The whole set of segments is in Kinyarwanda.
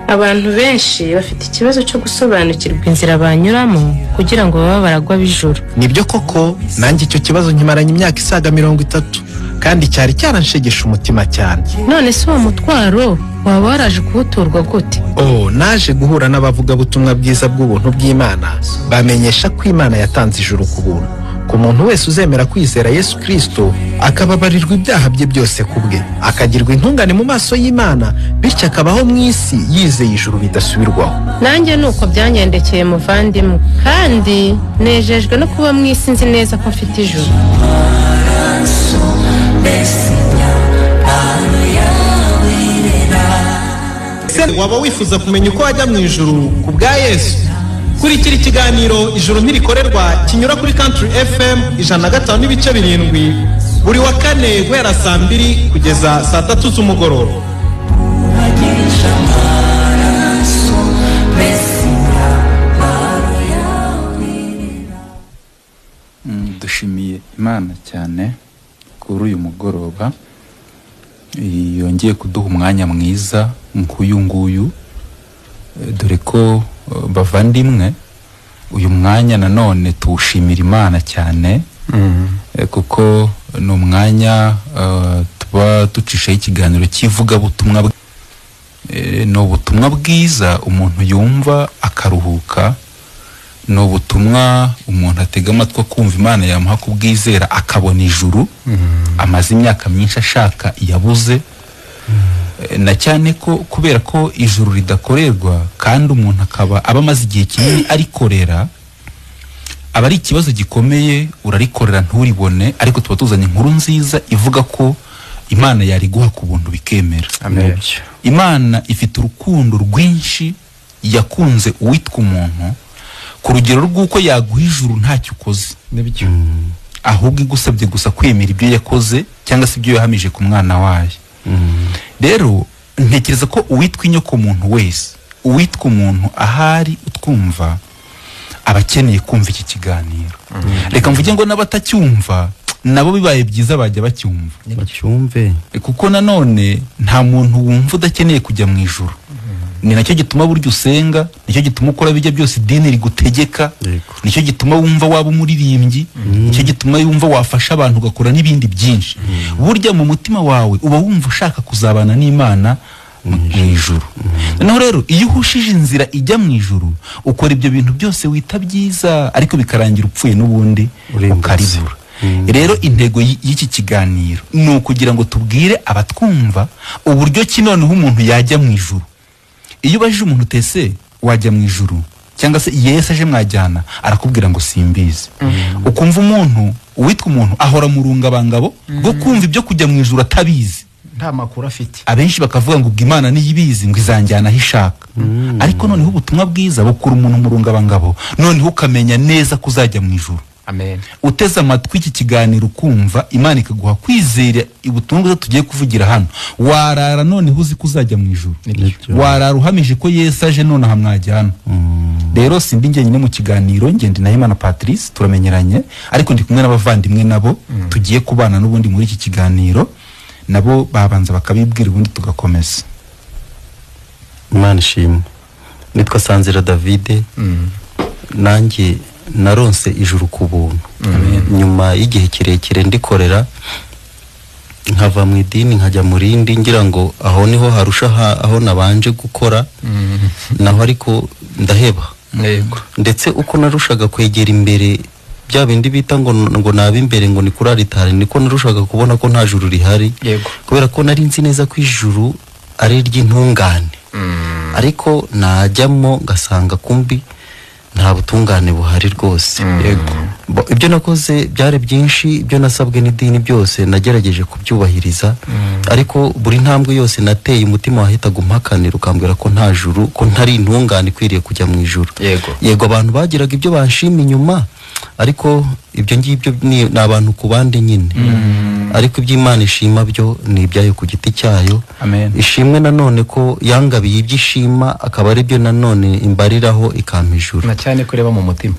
Abantu benshi bafite ikibazo cyo gusobanukirwa inzira banyuramo kugira ngo babe baragwa b'ijuru. Nibyo koko, nanjye icyo kibazo nkimaranye imyaka isaga 30, kandi cyari cyaranshegesha umutima cyane. None se uwo mutwaro waba waraje kuwuturwa gute? Oh, naje guhura n'abavugabutumwa bwiza bw'ubuntu bw'Imana, bamenyesha ko Imana yatanze ijuru ku buntu ku muntu wese uzemera kwizera Yesu Kristo, akababarirwa ibyaha bye byose ku bwe, akagirwa intungane mu maso y'Imana, bityo akabaho mu isi yizeye ijuru bidasubirwaho. Nanjye nuko byangendekeye muvandimwe, kandi nejejwe no kuba mu isi nzi neza ko mfite ijuru. Waba wifuza kumenya uko wajya mu ijuru ku bwa Yesu? Kurikira ikiganiro Ijuru Ntirikorerwa kinyura kuri Country FM 105.7 buri wa kane guhera saa 2 kugeza saa 3 z'umugoroba. Dushimiye Imana cyane kuri uyu mugoroba yongeye kuduha umwanya mwiza nk'uyu nguyu, dore ko bavandimwe uyu mwanya nanone tuwushimira Imana cyane, kuko ni umwanya tuba ducishaho ikiganiro cy'ivugabutumwa. Ni ubutumwa bwiza umuntu yumva akaruhuka, ni ubutumwa umuntu atega amatwi akumva Imana yamuha kubwizera akabona ijuru amaze imyaka myinshi ashaka yabuze. Na cyane ko kubera ko ijuru ridakorerwa kandi umuntu akaba aba amaze igihe kinini arikorera, aba ari ikibazo gikomeye. Urarikorera nturibone, ariko tuba tuzanye inkuru nziza ivuga ko Imana yariguha ku buntu bikemera. Amen. Imana ifite urukundo rwinshi, yakunze uwitwa umuntu ku rugero rw'uko yaguha ijuru ntacyo ukoze, ahubwo igusabye gusa kwemera ibyo yakoze cyangwa se ibyo yahamije ku mwana wayo. Rero ntekereza ko uwitwa inyoko muntu wese, uwitwa umuntu ahari utwumva, aba akeneye kumva iki kiganiro. Reka mvuge ngo n'abatacyumva nabo bibaye byiza bajya bacyumva, bacyumve, kuko nanone nta muntu wumva udakeneye kujya mu ijuru. Ni nacyo gituma burya usenga, nicyo gituma ukora bijya byose idini rigutegeka, nicyo gituma wumva waba umuririmbyi, nicyo gituma wumva wafasha abantu ugakora n'ibindi byinshi. Burya mu mutima wawe uba wumva ushaka kuzabana n'Imana mu ijuru. Noneho rero iyo uhushije inzira ijya mu ijuru, ukora ibyo bintu byose wita byiza, ariko bikarangira upfuye n'ubundi ukaribura. Rero intego y'iki kiganiro ni ukugira ngo tubwire abatwumva uburyo ki noneho umuntu yajya mu ijuru. Iyo ubajije umuntu utese wajya mu ijuru cyangwa se Yesu aje mwajyana, arakubwira ngo simbizi. Ukumva umuntu uwitwa umuntu ahora mu rungabangabo rwo kumva ibyo kujya mu ijuru atabizi, nta makuru afite. Abenshi bakavuga ngo ubwo Imana niyibizi ngo izanjyana aho ishaka. Ariko noneho ubutumwa bwiza bukura umuntu mu rungabangabo, noneho ukamenya neza ko uzajya mu ijuru. Amen. Uteze amatwi iki kiganiro ukumva Imana ikaguha kwizera ubutumwa bwiza tugiye kuvugira hano, warara noneho uzi ko uzajya mu ijuru, warara uhamije ko Yesu aje nonaha mwajyana. Rero sindi njyenyine mu kiganiro, ngende na Imana Patrice turamenyeranye, ariko ndi kumwe n'abavandimwe nabo tugiye kubana n'ubundi muri iki kiganiro, nabo babanza bakabibwira ubundi tugakomeza. Imana ishimwe. Nitwa Sanzira David. Nanjye naronse ijuru ku buntu. Nyuma y'igihe kirekire ndikorera, nkava mu idini nkajya mu rindi, ngira ngo aho niho harusha aho nabanje gukora, naho ariko ndaheba. Ndetse uko narushaga kwegera imbere bya bindi bita ngo nabe imbere ngo ni kuri alitari, niko narushaga kubona ko nta juru rihari, kubera ko nari nzi neza ko ijuru ari iry'intungane. Ariko najyamo ngasanga kumbi nta butungane buhari rwose. Ibyo nakoze byari byinshi, ibyo nasabwe n'idini byose nagerageje kubyubahiriza, ariko buri ntambwe yose nateye umutima wahitaga umpakanira ukambwira ko nta juru, ko ntari intungane ikwiriye kujya mu ijuru. Yego abantu bagiraga ibyo banshima inyuma, ariko ibyo ngibyo ni abantu ku bandi nyine. Ariko iby'Imana ishima byo ni ibyayo ku giti cyayo. Ishimwe nanone ko yangabiye ibyishima, akaba ari byo nanone imbariraho ikampa ijuru. Na cyane kureba mu mutima.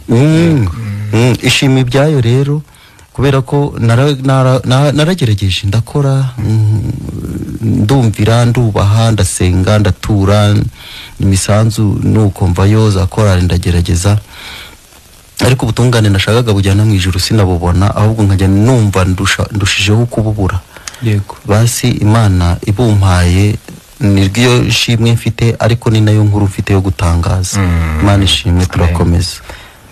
Ishima ibyayo rero Kubera ko naragerageje ndakora, ndumvira, ndubaha, ndasenga, ndatura imisanzu, nuko mvayo za korali ndagerageza, ariko ubutungane nashakaga bujyana mu ijuru sinabubona, ahubwo nkajya numva ndushijeho kububura. Yego. Basi Imana ibumpaye niryo shimwe mfite, ariko ni nayo nkuru mfite yo gutangaza. Imana ishimwe, turakomeza.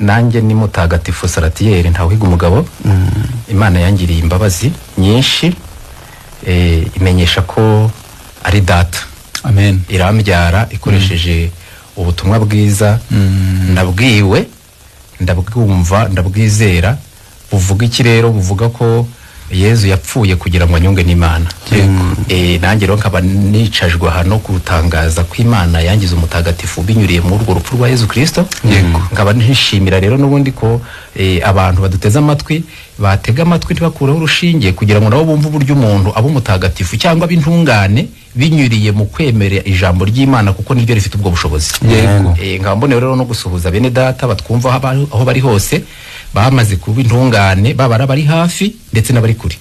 Nanjye ni mutagatifu Saratiyeri Ntawuhiga umugabo. Imana yangiriye imbabazi nyinshi, imenyesha ko ari data. Amen. Irambyara ikoresheje ubutumwa bwiza ndabwiwe, ndabwumva, ndabwizera. Buvuga iki rero? Buvuga ko Yezu yapfuye kugira ngo anyunge n'Imana. Nanjye rero nkaba nicajwe hano kutangaza ko Imana yangize umutagatifu binyuriye muri urwo rupfu rwa Yezu Kristo. Nkaba nishimira rero n'ubundi ko abantu baduteze amatwi batega amatwi ntibakureho urushinge, kugira ngo nabo bumve uburyo umuntu aba umutagatifu cyangwa ab'intungane binyuriye mu kwemera ijambo ry'Imana, kuko niryo rifite ubwo bushobozi. Nkaba mboneyeho rero no gusuhuza bene data batwumva aho bari hose, bamaze kuba intungane, baba ari abari hafi ndetse n'abari kure.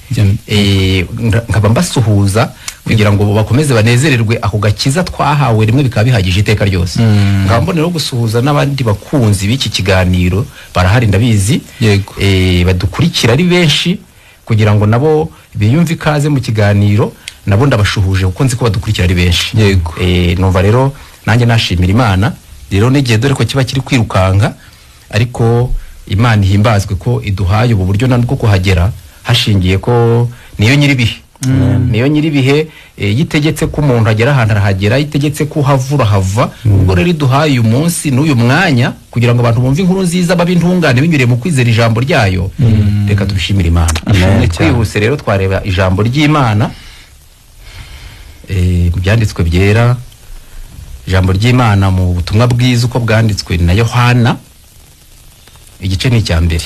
Nkaba mbasuhuza kugira ngo bakomeze banezererwe ako gakiza twahawe rimwe bikaba bihagije iteka ryose. Nkaba mboneyeho gusuhuza n'abandi bakunzi b'iki kiganiro barahari ndabizi. Badukurikira ari benshi kugira ngo nabo biyumve ikaze mu kiganiro, nabo ndabashuhuje kuko nzi ko badukurikira ari benshi. Numva rero nanjye nashimira Imana rero n'igihe dore ko kiba kiri kwirukanka, ariko Imana ihimbazwe ko iduhaye ubu buryo nabwo kuhagera, hashingiye ko niyo nyiribihe. Niyo nyiribihe, yitegetse ko umuntu agera ahantu arahagera, yitegetse ko uhavura hava. Ubwo rero iduhaye uyu munsi n'uyu mwanya kugira ngo abantu bumve inkuru nziza babe intungane binyuriye mu kwizera ijambo ryayo. Reka tubishimire Imana. Twihuse rero twareba ijambo ry'Imana, mu byanditswe byera, ijambo ry'Imana mu butumwa bwiza uko bwanditswe na Yohana, igice ni icya mbere.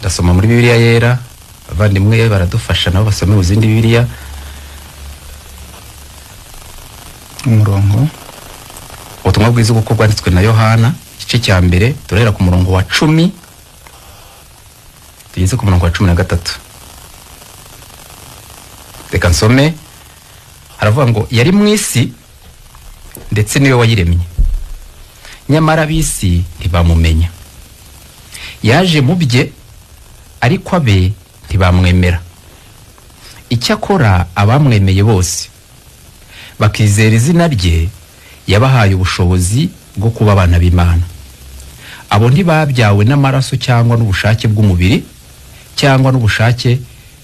Ndasoma muri Bibiliya yera, abavandimwe baradufasha nabo basome mu zindi Bibiliya. Umurongo ubutumwa bwiza uko bwanditswe na Yohana, igice cya mbere, turahera ku murongo wa 10 tugeze ku murongo wa 13. Reka nsome. Haravuga ngo yari mu isi ndetse niwe wayiremye, nyamara ab'isi ntibamumenya. Yaje mu bye ariko abe ntibamwemera. Icyakora abamwemeye bose bakizera izina rye, yabahaye ubushobozi bwo kuba abana b'Imana. Abo ntibabyawe n'amaraso cyangwa n'ubushake bw'umubiri cyangwa n'ubushake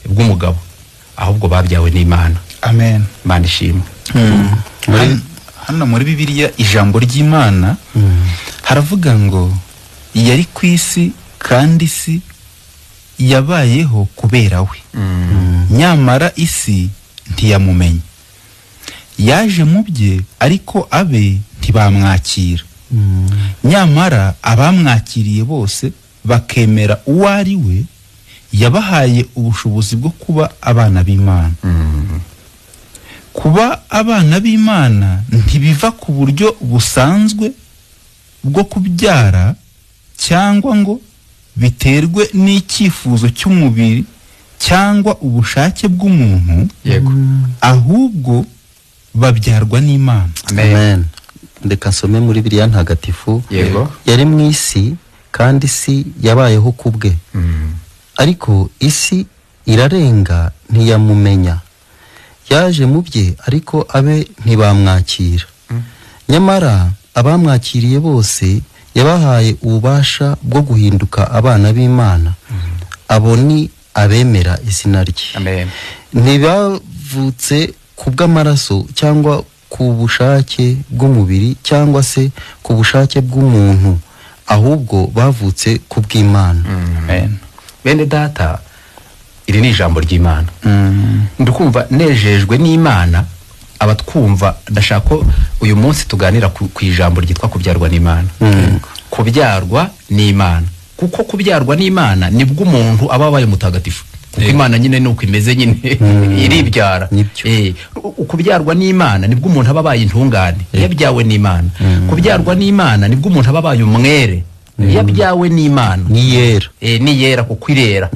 bw'umugabo, ahubwo babyawe n'Imana. Amen. Imana ishimwe. Hano muri Bibiliya ijambo ry'Imana haravuga ngo yari ku isi kandi isi yabayeho kubera we, nyamara isi ntiyamumenya. Yaje mu bye ariko abe ntibamwakira. Nyamara abamwakiriye bose bakemera uwo ari we, yabahaye ubushobozi bwo kuba abana b'Imana. Kuba abana b'Imana ntibiva ku buryo busanzwe bwo kubyara cyangwa ngo biterwe n'icyifuzo cy'umubiri cyangwa ubushake bw'umuntu. Ahubwo babyarwa n'Imana. Amen. Reka nsome muri Bibiliya ntagatifu. Yari mu isi kandi isi yabayeho kubwe, ariko isi irarenga ntiyamumenya. Yaje mu bye ariko abe ntibamwakira. Nyamara abamwakiriye bose yabahaye ububasha bwo guhinduka abana b'Imana. Abo ni abemera izina rye. Ntibavutse ku bw'amaraso cyangwa ku bushake bw'umubiri cyangwa se ku bushake bw'umuntu, ahubwo bavutse ku bw'Imana. Amen. Bene data, iri ni ijambo ry'Imana. Ndikumva nejejwe n'Imana. Abatwumva ndashaka ko uyu munsi tuganira ku ijambo ryitwa kubyarwa n'Imana. Kubyarwa n'Imana, kuko kubyarwa n'Imana nibwo umuntu aba abaye mutagatifu. Kuko Imana nyine nuko imeze nyine iribyara. Kubyarwa n'Imana nibwo umuntu aba abaye intungane, yabyawe n'Imana. Kubyarwa n'Imana nibwo umuntu aba abaye umwere. Yabyawe n'Imana ni yera, ni yera kuko irera,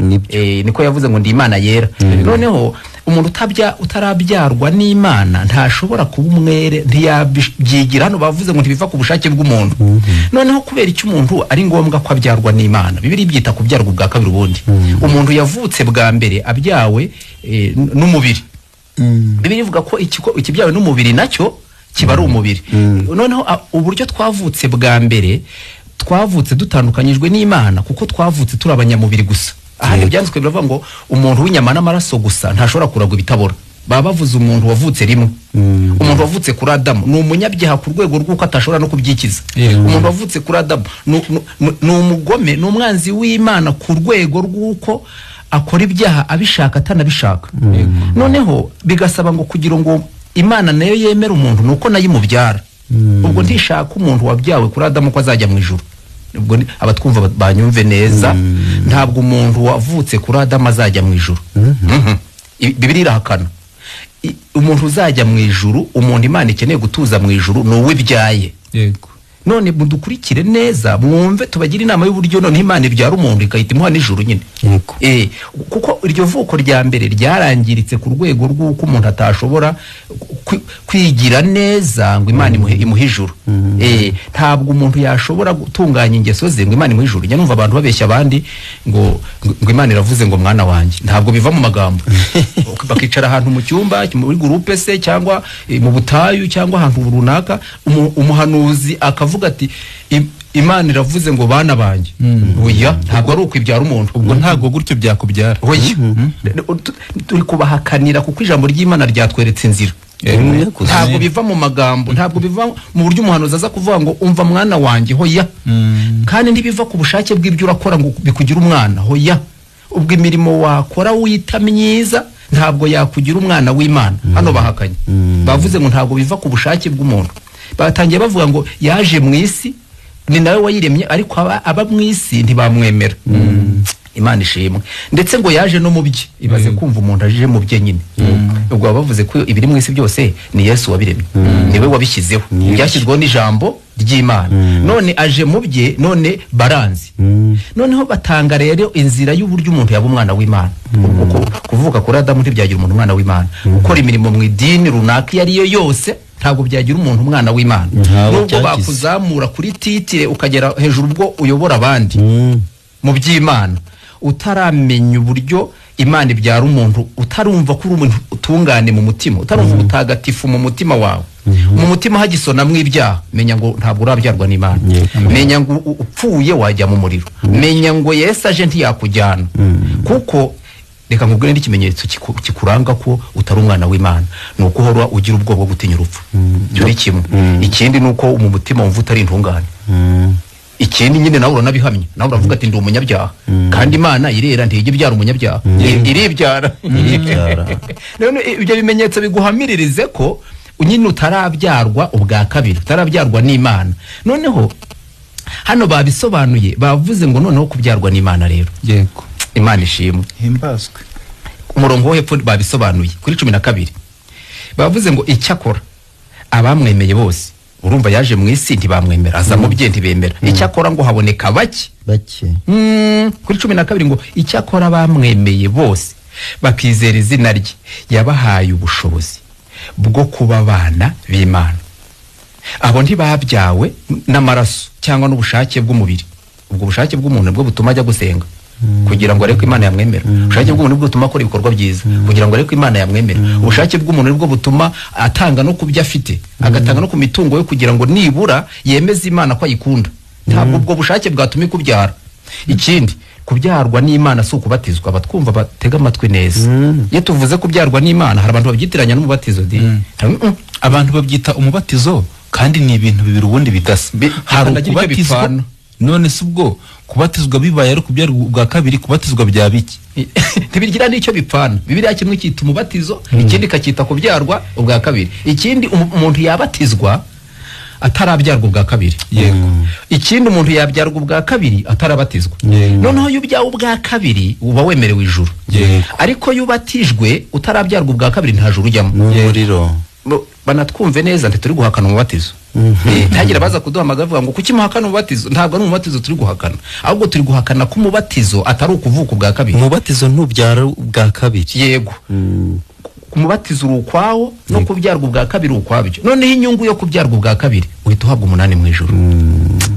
niko yavuze ngo ndi Imana yera. Noneho umuntu utarabyarwa n'Imana ntashobora kuba umwere, ntiyabyigira. Hano bavuze ngo ntibiva ku bushake bw'umuntu. Noneho kubera icyo umuntu ari ngombwa ko abyarwa n'Imana, Bibiliya ibyita kubyarwa ubwa kabiri. Ubundi umuntu yavutse bwa mbere abyawe n'umubiri. Bibiliya ivuga ko ikibyawe n'umubiri nacyo kiba ari umubiri. Noneho uburyo twavutse bwa mbere, twavutse dutandukanyijwe n'Imana kuko twavutse turi abanyamubiri gusa. Ahandi byanditswe biravuga ngo umuntu w'inyama n'amaraso gusa ntashobora kuragwa ibitabora. Baba bavuze umuntu wavutse rimwe. Umuntu wavutse kuri Adamu ni umunyabyaha ku rwego rw'uko atashobora no kubyikiza. Umuntu wavutse kuri Adamu ni umugome, ni umwanzi w'Imana ku rwego rw'uko akora ibyaha abishaka atanabishaka. Noneho bigasaba ngo kugira ngo Imana nayo yemera umuntu nuko nayo imubyara. Ubwo ntishaka umuntu wabyawe kuri Adamu ko azajya mu ijuru. Ubwo abatwumva banyumve neza, ntabwo umuntu wavutse kuri Adamu azajya mu ijuru. Bibiliya irahakana. Umuntu uzajya mu ijuru, umuntu Imana ikeneye gutuza mu ijuru ni uwibyaye. Yego. None mudukurikire neza, mwumve, tubagira inama y'uburyo none Imana ibyara umuntu ikahita imuha n'ijuru nyine. Kuko iryo vuko rya mbere ryarangiritse ku rwego rw'uko umuntu atashobora kwigira neza ngo Imana imuhe ijuru. Ntabwo umuntu yashobora gutunganya ingeso ze ngo Imana imuhe ijuru. Njya numva abantu babeshya abandi ngo Imana iravuze ngo mwana wanjye. Ntabwo biva mu magambo. Bakicara ahantu mu cyumba, muri groupe se cyangwa mu butayu cyangwa ahantu runaka, umuhanuzi akavuga ati Imana iravuze ngo bana banjye. Oya, ntabwo ari ukwibyara umuntu. Ubwo ntabwo gutyo byakubyara. Oya, turi kubahakanira kuko ijambo ry'Imana ryatweretse inzira. Ntabwo biva mu magambo, ntabwo biva mu buryo umuhanuzi aza kuvuga ngo umva mwana wanjye, hoya. Kandi ntibiva ku bushake bw'ibyo urakora ngo bikugira umwana, hoya. Ubwo imirimo wakora wita myiza ntabwo yakugira umwana w'Imana. Hano bahakanye. Bavuze ngo ntabwo biva ku bushake bw'umuntu. Batangiye bavuga ngo yaje mu isi ni nawe wayiremye, ariko aba mu isi ntibamwemera. Imana ishimwe. Ndetse ngo yaje no mu bye. Ibaze kumva umuntu aje mu bye nyine. Ubwo bavuze ko ibiri mu isi byose ni Yesu wabiremye, niwe wabishyizeho, byashyizweho n'ijambo ry'Imana. None aje mu bye, none baranzi. Noneho batanga rero inzira y'uburyo umuntu yaba umwana w'Imana. Kuvuka kuri Adamu ntibyagira umuntu umwana w'Imana. Gukora imirimo mu idini runaka iyo ari yo yose ntabwo byagira umuntu umwana w'Imana. Nubwo bakuzamura kuri titire ukagera hejuru ubwo uyobora abandi mu by'Imana, utaramenya uburyo Imana ibyara umuntu, utarumva ko uri umuntu utungane mu mutima, utarumva ubutagatifu mu mutima wawe, mu mutima hagisonamwe ibyaha, menya ngo ntabwo urabyarwa n'Imana. Menya ngo upfuye wajya mu muriro. Menya ngo Yesu aje ntiyakujyana. Kuko reka nkubwire n'ikimenyetso kikuranga ko utari umwana w'Imana, ni uko uhora ugira ubwoba bwo gutinya urupfu. Icyo ni kimwe. Ikindi ni uko mu mutima wumva utari intungane. Ikindi nyine nawe uranabihamya, nawe uravuga ati ndi umunyabyaha. Kandi Imana irera, ntijya ibyara umunyabyaha, iribyara. None ibyo bimenyetso biguhamiririze ko nyine utarabyarwa ubwa kabiri, utarabyarwa n'Imana. Noneho hano babisobanuye, bavuze ngo noneho kubyarwa n'Imana rero. Yego. Imana ishimwe. Himbazwe. Umurongo wo hepfo babisobanuye kuri 12. Bavuze ngo icyakora abamwemeye bose, urumva yaje mu isi ntibamwemera, aza mu bye ntibemera. Icyakora ngo haboneka bake. Kuri 12 ngo icyakora bamwemeye bose bakizera izina rye, yabahaye ubushobozi bwo kuba abana b'Imana. Abo ntibabyawe n'amaraso cyangwa n'ubushake bw'umubiri. Ubwo bushake bw'umuntu bwo butuma ajya gusenga kugira ngo areke Imana yamwemera. Ubushake bw'umuntu bwo butuma akora ibikorwa byiza kugira ngo areke Imana yamwemera. Ubushake bw'umuntu bwo butuma atanga no kubyo afite, agatanga no ku mitungo yo kugira ngo nibura yemeze Imana ko ayikunda. Ntabwo ubwo bushake bwatuma ikubyara. Ikindi, kubyarwa n'Imana si ukubatizwa. Abatwumva batega amatwi neza. Iyo tuvuze kubyarwa n'Imana hari abantu babyitiranya n'umubatizo. Abantu babyita umubatizo kandi ni ibintu bibiri ubundi bidasa. Hari ukubatizwa, none si ubwo kubatizwa bibaye ari kubyarwa ubwa kabiri, kubatizwa bya biki? Ntibigira n'icyo bipfana. Bibiliya kimwe cyita umubatizo, ikindi kacyita kubyarwa ubwa kabiri. Ikindi umuntu yabatizwa atarabyarwa ubwa kabiri. Yego. Ikindi umuntu yabyarwa ubwa kabiri atarabatizwa. Noneho iyo ubyawe ubwa kabiri uba wemerewe ijuru. Ariko iyo ubatijwe utarabyarwa ubwa kabiri nta juru ujyamo. Umuriro. Banatwumve neza, ntituri guhakana umubatizo. Ntagira baza kuduhamagara bavuga ngo kuki muhakana umubatizo. Ntabwo ari umubatizo turi guhakana, ahubwo turi guhakana ko umubatizo atari ukuvuka ubwa kabiri. Umubatizo ntubyara ubwa kabiri. Yego. Kumubatizo uri ukwawo no kubyarwa ubwa kabiri ukwabyo. Noneho inyungu yo kubyarwa ubwa kabiri uhita uhabwa 8 mu ijuru.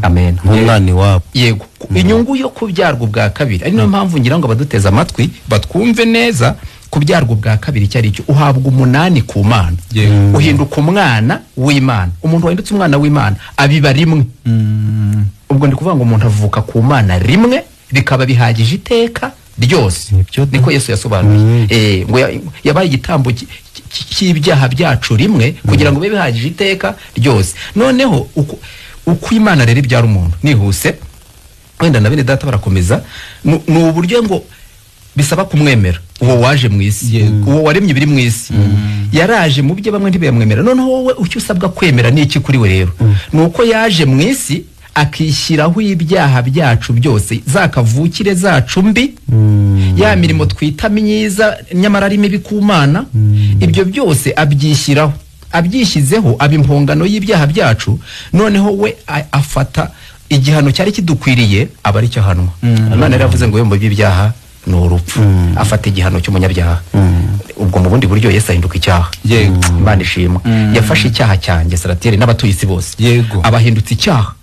Amen. Nk'umwana iwabo. Yego. Inyungu yo kubyarwa ubwa kabiri, ari niyo mpamvu ngira ngo abaduteze amatwi batwumve neza. Kubyarwa ubwa kabiri icyo ari cyo, uhabwa 8 ku Mana. Uhinduka umwana w'Imana. Umuntu wahindutse umwana w'Imana abiba rimwe. Ubwo ndi kuvuga ngo umuntu avuka ku Mana rimwe bikaba bihagije iteka ryose. Niko Yesu yasobanuye. Ngo yabaye igitambo cy'ibyaha byacu rimwe kugira ngo bibe bihagije iteka ryose. Noneho uko Imana rero ibyara umuntu nihuse, wenda na bene data barakomeza, ni uburyo ngo bisaba kumwemera uwo waje mu isi, uwo waremye ibiri mu isi. Yaraje mu bye bamwe ntibamwemera. Noneho wowe icyo usabwa kwemera ni iki kuri we rero? Ni uko yaje mu isi akishyiraho ibyaha byacu byose, za kavukire zacu mbi, ya mirimo twita myiza nyamara ari mibi ku Mana, ibyo byose abyishyiraho. Abyishyizeho aba impongano y'ibyaha byacu. Noneho we afata igihano cyari kidukwiriye aba ari cyo ahanwa. Imana yaravuze ngo yombo by'ibyaha ni urupfu. Afata igihano cy'umunyabyaha. Ubwo mu bundi buryo Yesu ahinduka icyaha. Imana ishimwe. Yafashe icyaha cyanjye Saratiyeri n'abatuye isi bose. Abahindutse icyaha.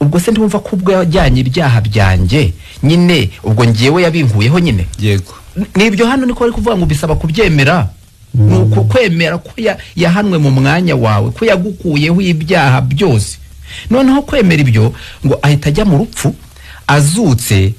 Ubwo se ndumva ko ubwo yajyanye ibyaha byanjye nyine, ubwo ngiyewe yabinkuyeho nyine. Yego. Nibyo hano niko bari kuvuga ngo bisaba kubyemera. Nuko kwemera ko yahanwe mu mwanya wawe, ko yagukuyeho ibyaha byose. Noneho kwemera ibyo ngo ahita ajya mu rupfu, azutse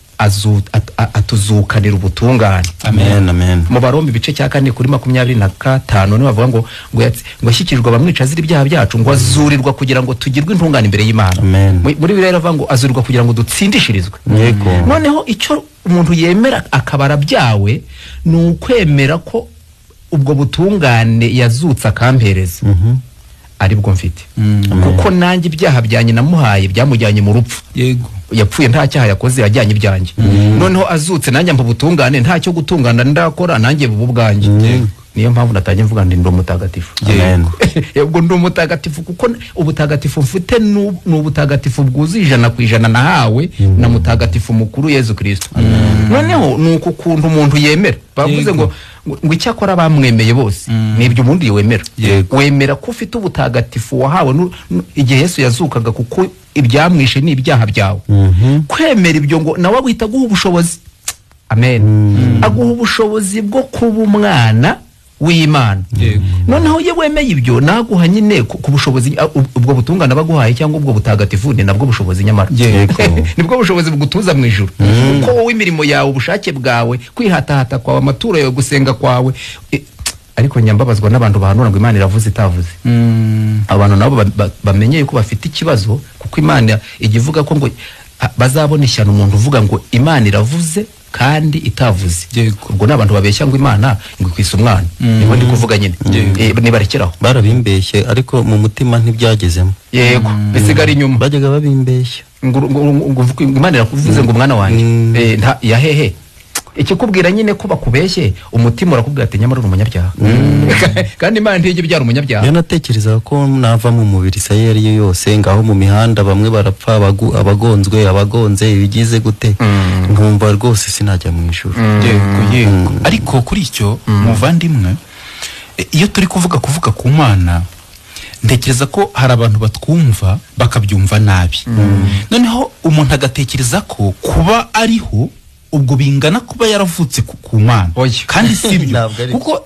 atuzukanira ubutungane. Amen, amen. Mu Baroma ibice cya 4 kuri 25 niho bavuga ngo ngo yashyikirijwe abamwica azira ibyaha byacu, ngo azurirwa kugira ngo tugirwe intungane imbere y'Imana. Muri Bibiliya iravuga ngo azurirwa kugira ngo dutsindishirizwe. Noneho icyo umuntu yemera akabara byawe ni ukwemera ko ubwo butungane yazutse akampereza aribwo mfite. Kuko nanjye ibyaha byanjye namuhaye byamujyanye mu rupfu. Yego. Yapfuye nta cyaha yakoze, yajyanye ibyanjye. Noneho azutse nanjye mba ubutungane, nta cyo gutungana ndakora, nanjye bubu bwanjye. Niyo mpamvu natangiye mvuga ndi umutagatifu. Amen. Ubwo ndi umutagatifu kuko ubutagatifu mfite ni ubutagatifu bwuzuye 100% nahawe na mutagatifu mukuru Yesu Kristo. Noneho ni uku kuntu umuntu yemera. Bavuze ngo icyakora bamwemeye bose. Nibyo ubundi wemera. Wemera ko ufite ubutagatifu wahawe igihe Yesu yazukaga, kuko ibyamwishe ni ibyaha byawe. Kwemera ibyo ngo nawe aguhita aguha ubushobozi. Amen. Aguha ubushobozi bwo kuba umwana w'Imana. Noneho iyo wemeye ibyo naguha nyine ku bushobozi ubwo butungana baguhaye cyangwa ubwo butagatifu, ni nabwo bushobozi nyamara. Nibwo bushobozi bugutuza mu ijuru. Kuko wowe imirimo yawe, ubushake bwawe, kwihatahata kwawe, amaturo yawe, gusenga kwawe. Ariko nyambabazwa n'abantu bahanura ngo Imana iravuze itavuze. Abantu nabo bamenye yuko bafite ikibazo, kuko Imana igivuga ko ngo bazabona ishyano umuntu uvuga ngo Imana iravuze kandi itavuze. Ubwo n'abantu babeshya ngo Imana ngo ikwisa umwana. Nibo ndi kuvuga nyine. Nibarekeraho. Barabimbeshye ariko mu mutima ntibyagezemo. Yego, bisigara inyuma. Bajyaga babimbeshya. Ngo Imana irakuvuze ngo umwana wanjye. Yahehe. Ikikubwira nyine ko bakubeshye, umutima urakubwira ati nyamara uri umunyabyaha. Kandi Imana ntijya ibyara umunyabyaha. Yo natekerezaga ko nava mu mubiri saye ari yo yose, ngaho mu mihanda bamwe barapfa, abagonzwe, abagonze, ibigize gute, nkumva rwose sinajya mu ijuru. Yego. Ariko kuri icyo muvandimwe, iyo turi kuvuga ku Mana, ntekereza ko hari abantu batwumva bakabyumva nabi. Noneho umuntu agatekereza ko kuba ariho ubwo bingana kuba yaravutse ku Mana. Kandi si byo. Kuko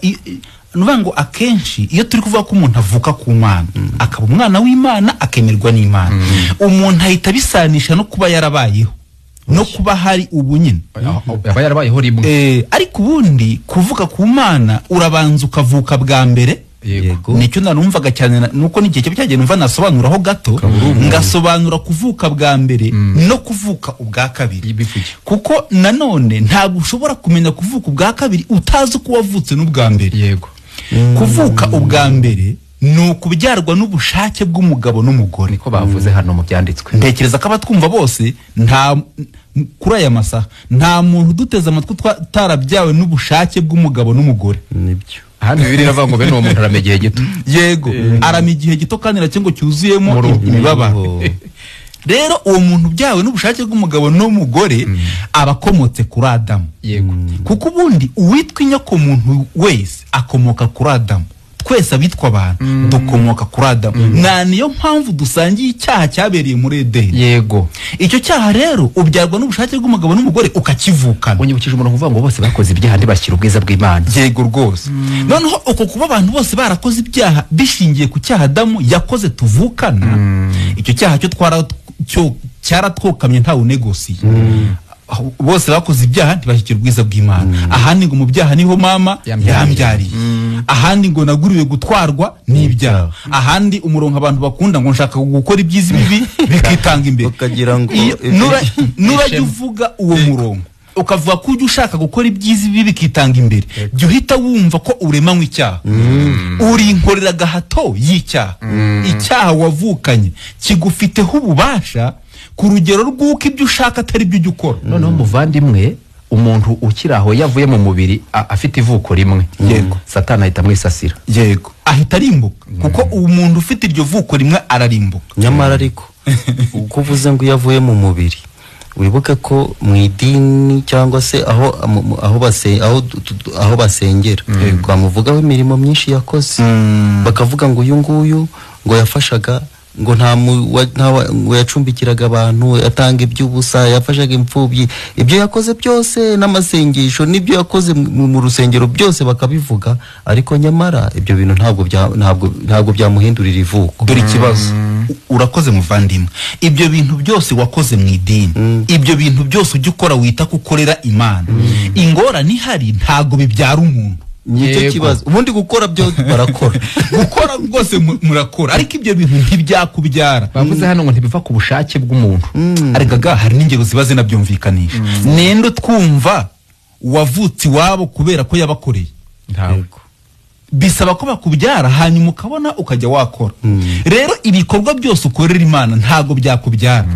nuvuga ngo akenshi iyo turi kuvuga ko umuntu avuka ku Mana, akaba umwana w'Imana, akemerwa n'Imana, umuntu ahita bisanisha no kuba yarabayeho, no kuba hari ubu nyine aba yarabayeho rimwe. Ariko ubundi kuvuka ku Mana urabanza ukavuka bwa mbere. Yego. Nicyo narumvaga cyane, nuko n'igihe cyo cyagiye numva nasobanuraho gato, ngasobanura kuvuka bwa mbere no kuvuka ubwa kabiri. Kuko nanone ntabwo ushobora kumenya kuvuka ubwa kabiri utazi uko wavutse n'ubwa mbere. Yego. Kuvuka ubwa mbere ni ukubyarwa n'ubushake bw'umugabo n'umugore. Niko bavuze hano mu byanditswe. Ntekereza ko abatwumva bose nta kuri aya masaha nta muntu uduteze amatwi utarabyawe n'ubushake bw'umugabo n'umugore. Nibyo. Ahandi Bibiliya iravuga ngo bene uwo muntu arama igihe gito. Yego, arama igihe gito kandi nacyo ngo cyuzuyemo imibabaro. Rero uwo muntu byawe n'ubushake bw'umugabo n'umugore aba akomotse kuri Adamu. Yego. Kuko ubundi uwitwa inyokomuntu wese akomoka kuri Adamu. Twese abitwa abantu dukomoka kuri Adamu. Na niyo mpamvu dusangiye icyaha cyabereye muri Edeni. Yego. Icyo cyaha rero ubyarwa n'ubushake bw'umugabo n'umugore ukakivukana. Unyibukije umuntu uvuga ngo bose bakoze ibyaha ntibashyira ubwiza bw'Imana. Yego rwose. Noneho uko kuba abantu bose barakoze ibyaha bishingiye ku cyaha Adamu yakoze tuvukana, icyo cyaha cyo cyaratwokamye ntawe unegosiye. Bose bakoze ibyaha ntibashyikira ubwiza bw'Imana. Ahandi ngo mu byaha niho mama yambyariye. Ahandi ngo naguriwe gutwarwa n'ibyaha. Ahandi umurongo abantu bakunda ngo nshaka gukora ibyiza bibi bikitanga imbere. Ukagira ngo nurajya uvuga uwo murongo ukavuga ko ujya ushaka gukora ibyiza bibi bikitanga imbere, jya uhita wumva ko uremanywe icyaha. Uri inkorera gahato y'icyaha. Icyaha wavukanye kigufiteho ububasha ku rugero rw'uko ibyo ushaka atari byo ujya ukora. Noneho muvandimwe, umuntu ukiri aho yavuye mu mubiri afite ivuko rimwe, yego, Satani ahita amwisasira. Yego, ahita arimbuka. Kuko umuntu ufite iryo vuko rimwe ararimbuka. Nyamara ariko uko uvuze ngo iyo avuye mu mubiri, wibuke ko mu idini cyangwa se aho basengera bamuvugaho imirimo myinshi yakoze. Bakavuga ngo uyu nguyu ngo yafashaga, ngo ngo yacumbikiraga abantu, yatanga iby'ubusa, yafashaga imfubyi, ibyo yakoze byose n'amasengesho n'ibyo yakoze mu rusengero byose bakabivuga, ariko nyamara ibyo bintu ntabwo byamuhindurira ivuko. Dore ikibazo. Urakoze muvandimwe. Ibyo bintu byose wakoze mu idini, ibyo bintu byose ujya ukora wita kukorera Imana, ingorane ihari ntago bibyara umuntu. Nicyo kibazo. Ubundi gukora byo barakora. Gukora rwose murakora, ariko ibyo bintu ntibyakubyara. Bavuze hano ngo ntibiva ku bushake bw'umuntu. Ariko ga hari n'ingero ziba zinabyumvikanisha. Ninde twumva wavutse iwabo kubera ko yabakoreye? Ntawe. Bisaba ko bakubyara hanyuma ukabona ukajya wakora. Rero ibikorwa byose ukorera Imana ntago byakubyara.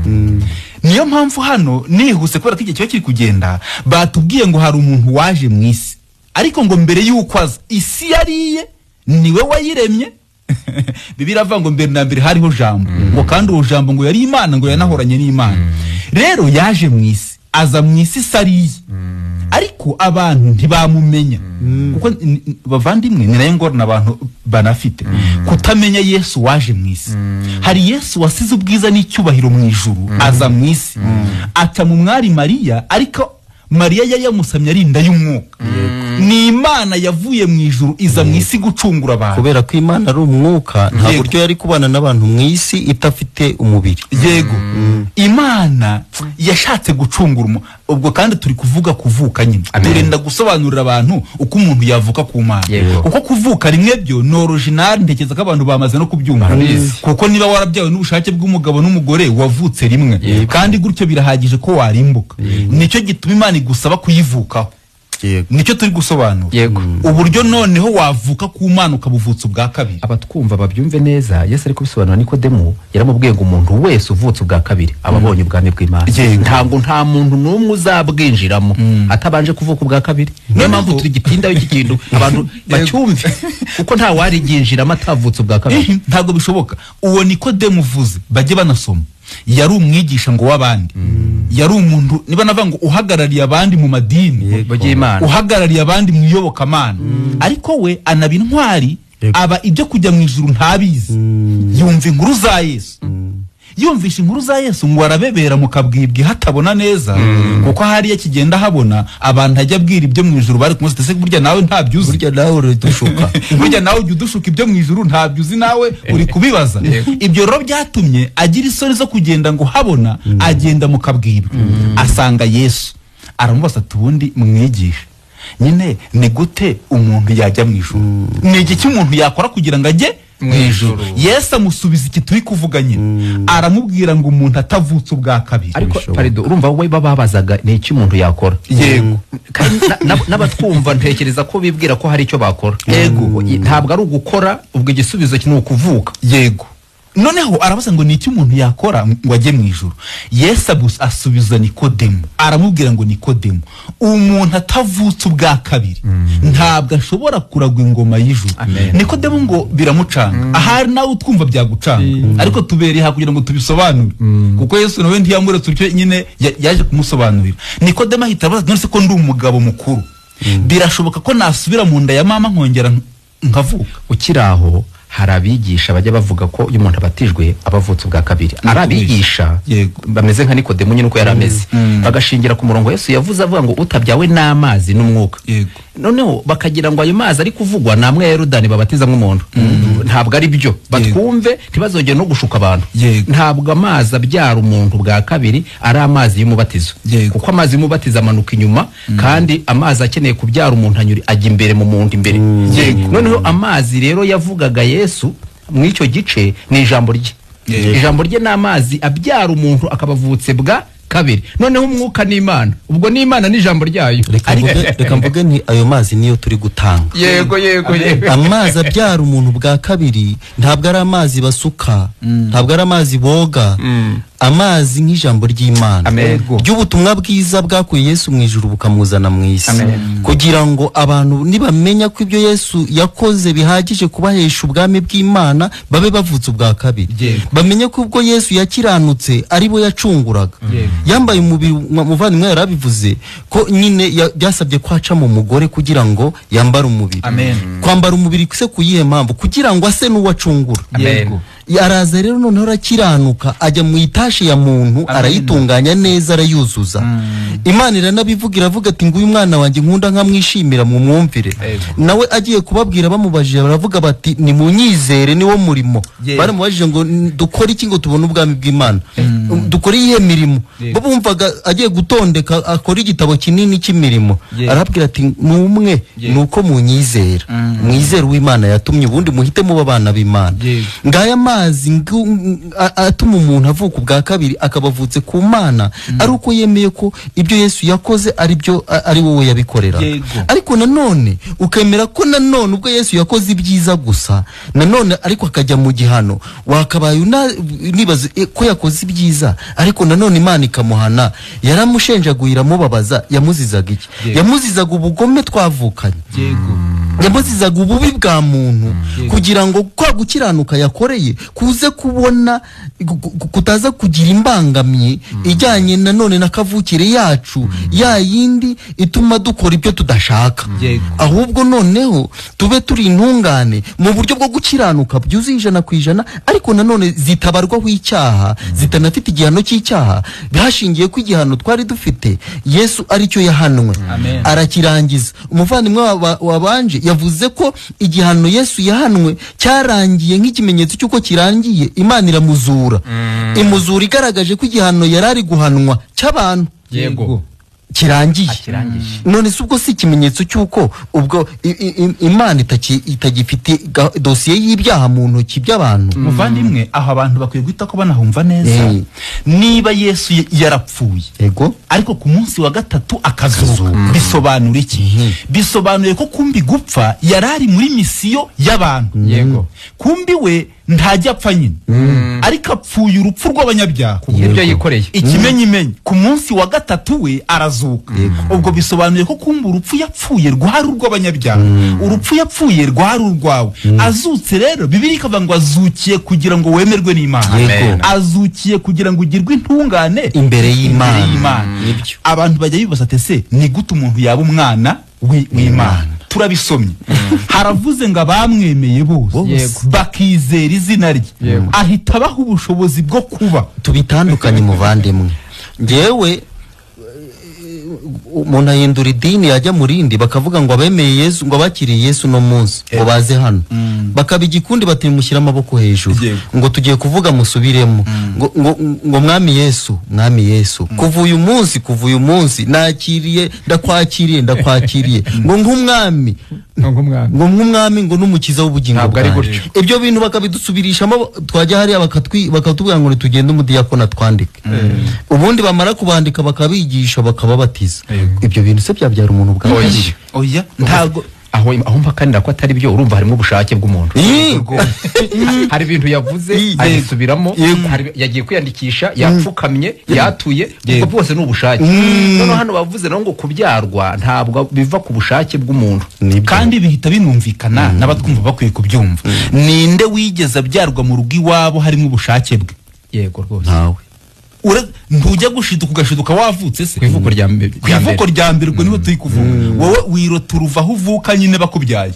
Niyo mpamvu hano nihuse kubera ko igihe kiba kiri kugenda, batubwiye ngo hari umuntu waje mu isi, ariko ngo mbere y'uko aza isi yariye niwe wayiremye. Bibiliya iravuga ngo mbere na mbere hariho jambo, ngo kandi uwo jambo ngo yari Imana, ngo yanahoranye n'Imana. Rero yaje mu isi, aza mu isi sariye, ariko abantu ntibamumenya. Kuko bavandimwe ni nayo ngorane abantu banafite, kutamenya Yesu waje mu isi. Hari Yesu wasize ubwiza n'icyubahiro mu ijuru aza mu isi, aca mu mwari Mariya, ariko Mariya yari yamusamye ari inda y'umwuka. Ni Imana yavuye mu ijuru iza mu isi gucungura abantu. Kubera ko Imana ari umwuka, nta buryo yari kubana n'abantu mu isi itafite umubiri. Yego. Imana yashatse gucungura ubwo kandi turi kuvuga kuvuka nyine. Turenda gusobanurira abantu uko umuntu yavuka ku Mana. Kuko kuvuka rimwe byo ni original, ntekereza ko abantu bamaze no kubyumva. Kuko niba warabyawe n'ubushake bw'umugabo n'umugore wavutse rimwe, kandi gutyo birahagije ko warimbuka. Nicyo gituma Imana igusaba kuyivukaho. Nicyo turi gusobanura. Uburyo noneho wavuka ku Mana ukabuvutsa ubwa kabiri. Abatwumva babyumve neza, Yesu ari kubisobanura Nikodemu yaramubwiye ngo umuntu wese uvutse ubwa kabiri aba abonye ubwami bw'Imana. Ntabwo nta muntu n'umwe uzabwinjiramo atabanje kuvuka ubwa kabiri. Niyo mpamvu turi gitindayo iki kintu abantu bacyumve, kuko nta wariginjiramo atavutse ubwa kabiri. Ntabwo bishoboka. Uwo Nikodemu uvuze bajye banasoma, yari umwigisha ngo w'abandi, yari umuntu niba navuga ngo uhagarariye abandi mu madini, uhagarariye abandi mu iyobokamana, ariko we anaba intwari, aba ibyo kujya mu ijuru ntabizi. Yumva inkuru za Yesu, yumvisha inkuru za Yesu ngo arabebera mu kabwibwi hatabona neza, kuko hariya kigenda habona abantu ajya abwira ibyo mu ijuru bari kumuzi, ese burya nawe ntabyo uzi, burya nawe uradushuka, burya nawe ujya udushuka ibyo mu ijuru ntabyo uzi, nawe uri kubibaza. Ibyo rero byatumye agira isoni zo kugenda ngo habona, agenda mu kabwibwi asanga Yesu, aramubaza ati ubundi mwigisha nyine ni gute umuntu yajya mu ijuru? Ni iki umuntu yakora kugira ngo ajye mu ijuru? Yesu amusubiza iki turi kuvuga nyine, aramubwira ngo umuntu atavutse ubwa kabiri. Ariko parido urumva wowe bababazaga ni iki umuntu yakora? Yego. N'abatwumva ntekereza ko bibwira ko hari icyo bakora. Yego. Ntabwo ari ugukora, ubwo igisubizo ni ukuvuka. Yego. Noneho arabaza ngo ni iki umuntu yakora ngo ajye mu ijuru. Yesu asubiza Nikodemu, aramubwira ngo Nikodemu, umuntu atavutse ubwa kabiri ntabwo ashobora kuragwa ingoma y'ijuru. Nikodemu ngo biramucanga, ahari nawe utwumva byagucanga, ariko tubereye aha kugira ngo tubisobanure, kuko Yesu nawe ntiyamuretse utyo nyine, yaje kumusobanurira. Nikodemu ahita abaza, none se ko ndi umugabo mukuru, birashoboka ko nasubira mu nda ya mama nkongera nkavuka? Ukiri aho hari abigisha bajya bavuga ko iyo umuntu abatijwe aba avutse ubwa kabiri. Ari abigisha bameze nka Nikodemu nyine uko yari ameze, bagashingira ku murongo Yesu yavuze avuga ngo utabyawe n'amazi n'umwuka. Noneho bakagira ngo ayo mazi ari kuvugwa ni amwe ya Yorodani babatizamo umuntu. Ntabwo ari byo, batwumve ntibazongere no gushuka abantu. Ntabwo amazi abyara umuntu bwa kabiri ari amazi y'umubatizo, kuko amazi y'umubatizo amanuka inyuma, kandi amazi akeneye kubyara umuntu anyura ajya imbere mu muntu imbere. Noneho amazi rero yavugaga Yesu mu icyo gice ni ijambo rye. Ijambo rye ni amazi abyara umuntu akabavutse bwa kabiri. Noneho umwuka ni Imana, ubwo ni Imana ni ijambo ryayo. Reka mvuge nti ayo mazi niyo turi gutanga. Yego yego yego. Amazi abyara umuntu bwa kabiri ntabwo ari amazi basuka, ntabwo ari amazi boga, amazi nk'ijambo ry'Imana ry'ubutumwa bwiza bwakuye Yesu mu ijuru bukamuzana mu isi, kugira ngo abantu nibamenya ko ibyo Yesu yakoze bihagije kubahesha ubwami bw'Imana babe bavutse ubwa kabiri, bamenye ko ubwo Yesu yakiranutse ari bo yacunguraga. Yambaye umubiri, muvandimwe yarabivuze ko nyine byasabye ko aca mu mugore kugira ngo yambare umubiri. Kwambara umubiri se kuyihe mpamvu? Kugira ngo ase n'uwacungura. Araza rero noneho arakiranuka, ajya mu itashi ya muntu, arayitunganya neza, arayuzuza. Imana iranabivuga, iravuga ati nguyu mwana wanjye nkunda nkamwishimira, mumwumvire. Nawe agiye kubabwira bamubajije baravuga bati nimunyizere niwo murimo. Baramubajije ngo dukore iki ngo tubone ubwami bw'Imana, dukore iyihe mirimo? Bo bumvaga agiye gutondeka akora igitabo kinini cy'imirimo. Arabwira ati numwe nuko munyizera, mwizere uw'Imana yatumye, ubundi muhite muba abana b'Imana. Ngaya amazi atuma umuntu avuka ubwa kabiri akabavutse ku Mana ari uko yemeye ko ibyo Yesu yakoze ari byo, ari wowe yabikorera. Ariko nanone ukemera ko nanone ubwo Yesu yakoze ibyiza gusa, nanone ariko akajya mu gihano, wakabaye nibaza ko yakoze ibyiza ariko nanone Imana ikamuhana, yaramushenjaguye iramubabaza. Yamuzizaga iki? Yamuzizaga ubugome twavukanye, yamuzizaga ububi bwa muntu, kugira ngo kwa gukiranuka yakoreye kuze kubona kutaza kugira imbangamye ijyanye nanone na kavukire yacu ya yindi ituma dukora ibyo tudashaka, ahubwo noneho tube turi intungane mu buryo bwo gukiranuka byuzuye 100%, ariko nanone zitabarwaho icyaha, zitanafite igihano cy'icyaha, byashingiye ku igihano twari dufite Yesu aricyo yahanwe arakirangiza. Umuvandimwe wabanje yavuze ko igihano Yesu yahanwe cyarangiye nk'ikimenyetso cy'uko kirangiye, Imana iramuzura. Imuzura igaragaje ko igihano yarari guhanwa cy'abantu yego kirangiye. None se ubwo si ikimenyetso cy'uko ubwo Imana itagifite dosiye y'ibyaha mu ntoki by'abantu? Muvandimwe, aho abantu bakwiye guhita ko banahumva neza. Niba Yesu yarapfuye, yego, ariko ku munsi wa gatatu akazuka, bisobanura iki? Bisobanuye ko kumbi gupfa yarari muri misiyo y'abantu. Yego, kumbi we ntajya apfa nyine, ariko apfuye urupfu rw'abanyabyaha ibyo yikoreye ikimenyimenyi. Ku munsi wa gatatu we arazuka. Ubwo bisobanuye ko kumba urupfu yapfuye rwari urw'abanyabyaha, urupfu yapfuye rwari urwawe. Azutse rero, Bibiliya ikavuga ngo azukiye kugira ngo wemerwe n'Imana, azukiye kugira ngo ugirwe intungane imbere y'Imana. Abantu bajya bibaza ati ese ni gute umuntu yaba umwana w'Imana? Turabisomye, haravuze ngo abamwemeye bose bakizera izina rye ahita abaha ubushobozi bwo kuba. Tubitandukanye muvandimwe, ngewe umuntu ahindura idini yajya mu rindi bakavuga ngo abemeye Yesu, ngo abakiriye Yesu no munsi ngo baze hano, bakaba igikundi bati mushyira amaboko hejuru ngo tugiye kuvuga musubiremo, ngo mwami Yesu, mwami Yesu, kuva uyu munsi, kuva uyu munsi nakiriye, ndakwakiriye, ndakwakiriye, ngo nk'umwami, ngo nk'umwami, ngo n'umukiza w'ubugingo bwanjye. Ibyo bintu bakabidusubirishamo, twajya hariya bakatubwira ngo nitugende umudiyakona twandike, ubundi bamara kubandika bakabigisha bakababatiza. Ibyo bintu se byabyara umuntu bwa kabiri? Oya, ntago. Aho mpakanira ko atari byo, urumva harimo ubushake bw'umuntu. Hari ibintu yavuze abisubiramo, yagiye kwiyandikisha, yapfukamye, yatuye, ubwo bwose ni ubushake. Noneho hano bavuze naho ngo kubyarwa ntabwo biva ku bushake bw'umuntu, kandi bihita binumvikana n'abatwumva bakwiye kubyumva. Ninde wigeze abyarwa mu rugo iwabo harimo ubushake bwe? Yego rwose ntawe. Ntujya gushiduka ugashiduka wavutse se? Ku ivuko rya mbere ubwo niho turi kuvuga. Wowe wirota uruva aho uvuka nyine bakubyaye.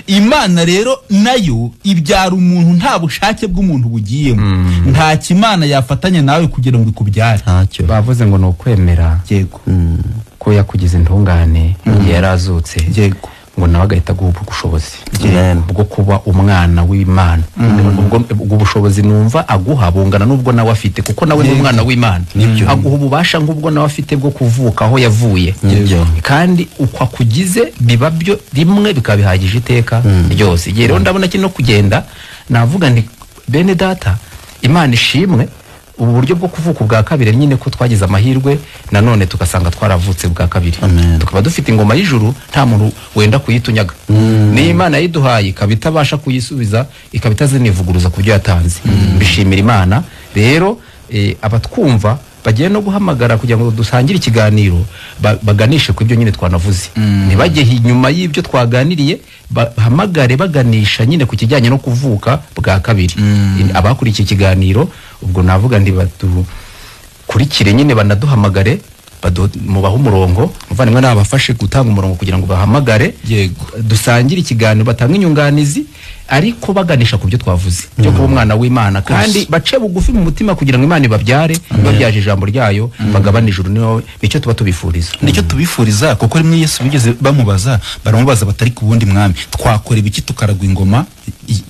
Imana rero nayo ibyara umuntu nta bushake bw'umuntu bugiyemo. Nta kimana yafatanya nawe kugira ngo ikubyare. Bavuze ngo ni ukwemera yego ko yakugize intungane igihe yarazutse, yego, ngo nawe agahita aguha ubushobozi bwo kuba umwana w'Imana. Ubwo bushobozi numva aguha bungana n'ubwo nawe afite, kuko nawe ni umwana w'Imana. Aguha ububasha nk'ubwo nawe afite bwo kuvuka aho yavuye, kandi uko akugize biba byo rimwe bikaba bihagije iteka ryose. Igihe rero ndabona kino kugenda navuga nti bene data, Imana ishimwe ubu buryo bwo kuvuka ubwa kabiri nyine ko twagize amahirwe nanone tugasanga twaravutse bwa kabiri, tukaba dufite ingoma y'ijuru nta muntu wenda kuyitunyaga. Ni Imana yiduhaye ikaba itabasha kuyisubiza, ikaba itazinivuguruza ku byo yatanze. Bishimira Imana rero. Abatwumva bagiye no guhamagara kugira ngo dusangire ikiganiro, baganishe ku ibyo nyine twanavuze, ntibajye inyuma y'ibyo twaganiriye, bahamagare baganisha nyine ku kijyanye no kuvuka bwa kabiri. Abakurikiye ikiganiro ubwo navuga ndi badukurikire nyine banaduhamagare, mubahe umurongo, muvandimwe nabafashe gutanga umurongo kugira ngo bahamagare, yego, dusangire ikiganiro, batange inyunganizi, ariko baganisha ku byo twavuze byo kuba umwana w'Imana, kandi bace bugufi mu mutima kugira ngo Imana ibabyare, ibabyaje ijambo ryayo, bagabane ijuru. Nicyo tuba tubifuriza, nicyo tubifuriza. Kuko rimwe Yesu bigeze bamubaza, baramubaza batari ku wundi mwami twakora ibiki tukaragwa ingoma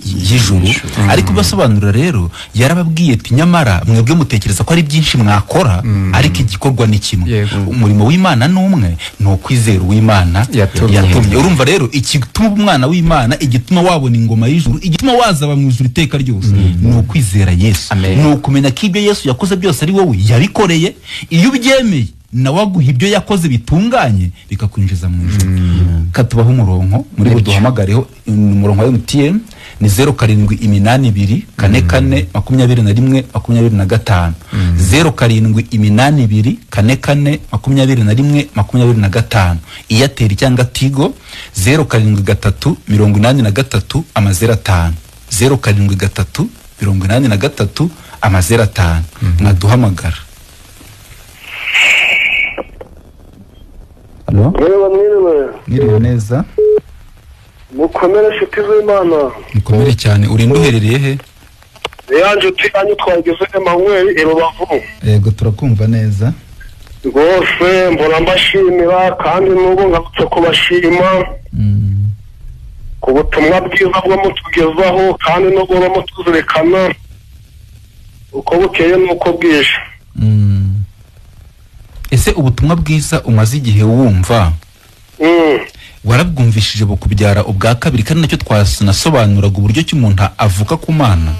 y'ijuru? Ariko basobanura rero yarababwiye ati nyamara mwebwe mutekereza ko ari byinshi mwakora, ariko igikorwa ni kimwe. Umurimo w'Imana ni umwe, ni ukwizera uw'Imana yatumye. Urumva rero igituma umwana w'Imana, igituma wabona ingoma y'ijuru, igituma wazaba mu ijuru iteka ryose, ni ukwizera Yesu, ni ukumenya ko ibyo Yesu yakoze byose ari wowe yabikoreye. Iyo ubyemeye nawe aguha ibyo yakoze bitunganye bikakwinjiza mu ijuru. Katubaho umurongo muri buduhamagareho, umurongo wa MTN ni 0782 44 21 25, 0782 44 21 25. Airtel cyangwa Tigo 073 83 05, 073 83 05. Mwaduhamagara. Halo? Mwiriwe neza. Mukomere nshuti z'Imana. Mukomere cyane. Uri nduherereye he? Ya nshuti yanyu twageze Emmanuel i Rubavu. Yego turakumva neza. Rwose mbona mbashimira kandi n'ubu ngarutse kubashima ku butumwa bwiza bwo mutugezaho, kandi n'ubwo mutuzirikana uko bukeye n'uko bwije. Ese ubutumwa bwiza umaze igihe wumva warabwumvishije bukubyara ubwa kabiri, kandi nacyo twanasobanuraga uburyo ki umuntu avuka ku Mana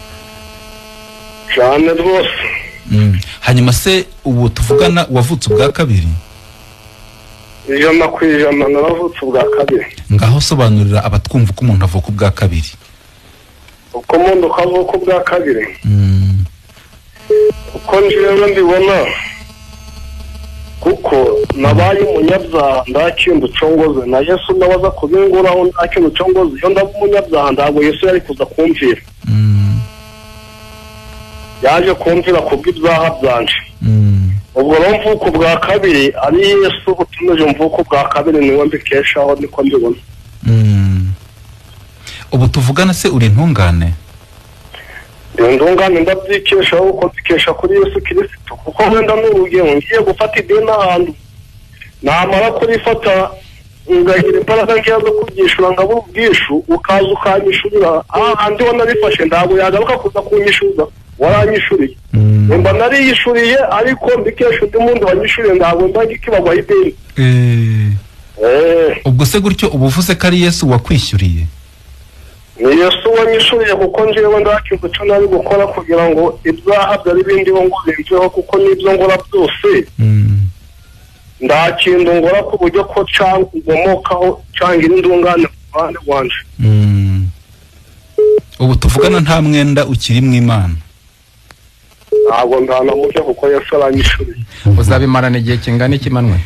cyane rwose. Hanyuma se ubu tuvugana wavutse ubwa kabiri? 100% naravutse ubwa kabiri. Ngaho sobanurira abatwumva uko umuntu avuka ubwa kabiri. Uko umuntu avuka ubwa kabiri, uko njyewe mbibona, kuko nabaye umunyabyaha nta kintu congoze, na Yesu nabaza kubinguraho nta kintu congoze. Iyo ndaba umunyabyaha ntabwo Yesu yari kuza kumvira. Yaje kumvira kubw'ibyaha byanje. Ubwo rero mvuka ubwa kabiri ari Yesu utumije mvuka ubwa kabiri, niwe mbikeshaho, niko mbibona. Ubu tuvugana se uri intungane? Intungane ndabyikeshaho kuko mbikesha kuri Yesu Kristo, kuko wenda n'urugero ngiye gufata ideni ahantu, namara kurifata ngagira imbaraga nkeya zo kuryishura nkabura ubwishu, ukaza ukanyishurira ahandi ho narifashe, ntabwo yagaruka kuza kunyishuza, waranyishuriye. Mba nariyishuriye ariko mbikesha undi muntu wanyishuriye, ntabwo mba ngikibagwaho ideni. Ubwo se gutyo uba uvuze ko ari Yesu wakwishyuriye? Ni Yesu wanyishuriye, kuko njyewe ndakintu cyo nari gukora kugira ngo ibyaha byari bindiho ngo bimveho, kuko n'ibyo ngora byose Nta kintu ngora ku buryo ko ngomokaho cyangwa indungane ku ruhande rwanje. Ubu tuvugana nta mwenda ukiri mu Imana. Ntabwo ndanamuke kuko Yesu aranyishuriye. Uzabimarana igihe kingana iki Manuel?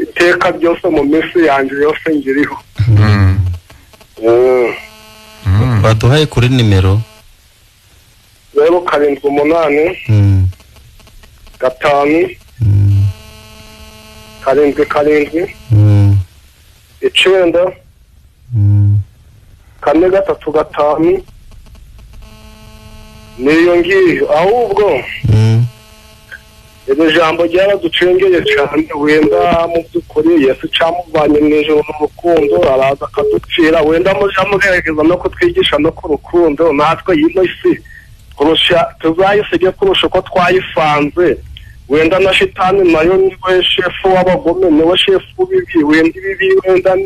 Iteka ryose mu minsi yanjye yose ngiriho. Baduhaye kuri nimero 0 7 8 5 7 7 9 4 3 5 niyo ngiyo. Ahubwo iri jambo ryaraducengeye cyane, wenda mu by'ukuri Yesu cyamuvanye mu ijuru mu rukundo araza akadupfira, wenda muja mugerageza no kutwigisha no ku rukundo, natwe yino isi kurusha tuzayisige kurusha uko twayisanze. Wenda na shitani nayo niwe shefu w'abagome, niwe shefu w'ibibi, wenda ibibi wenda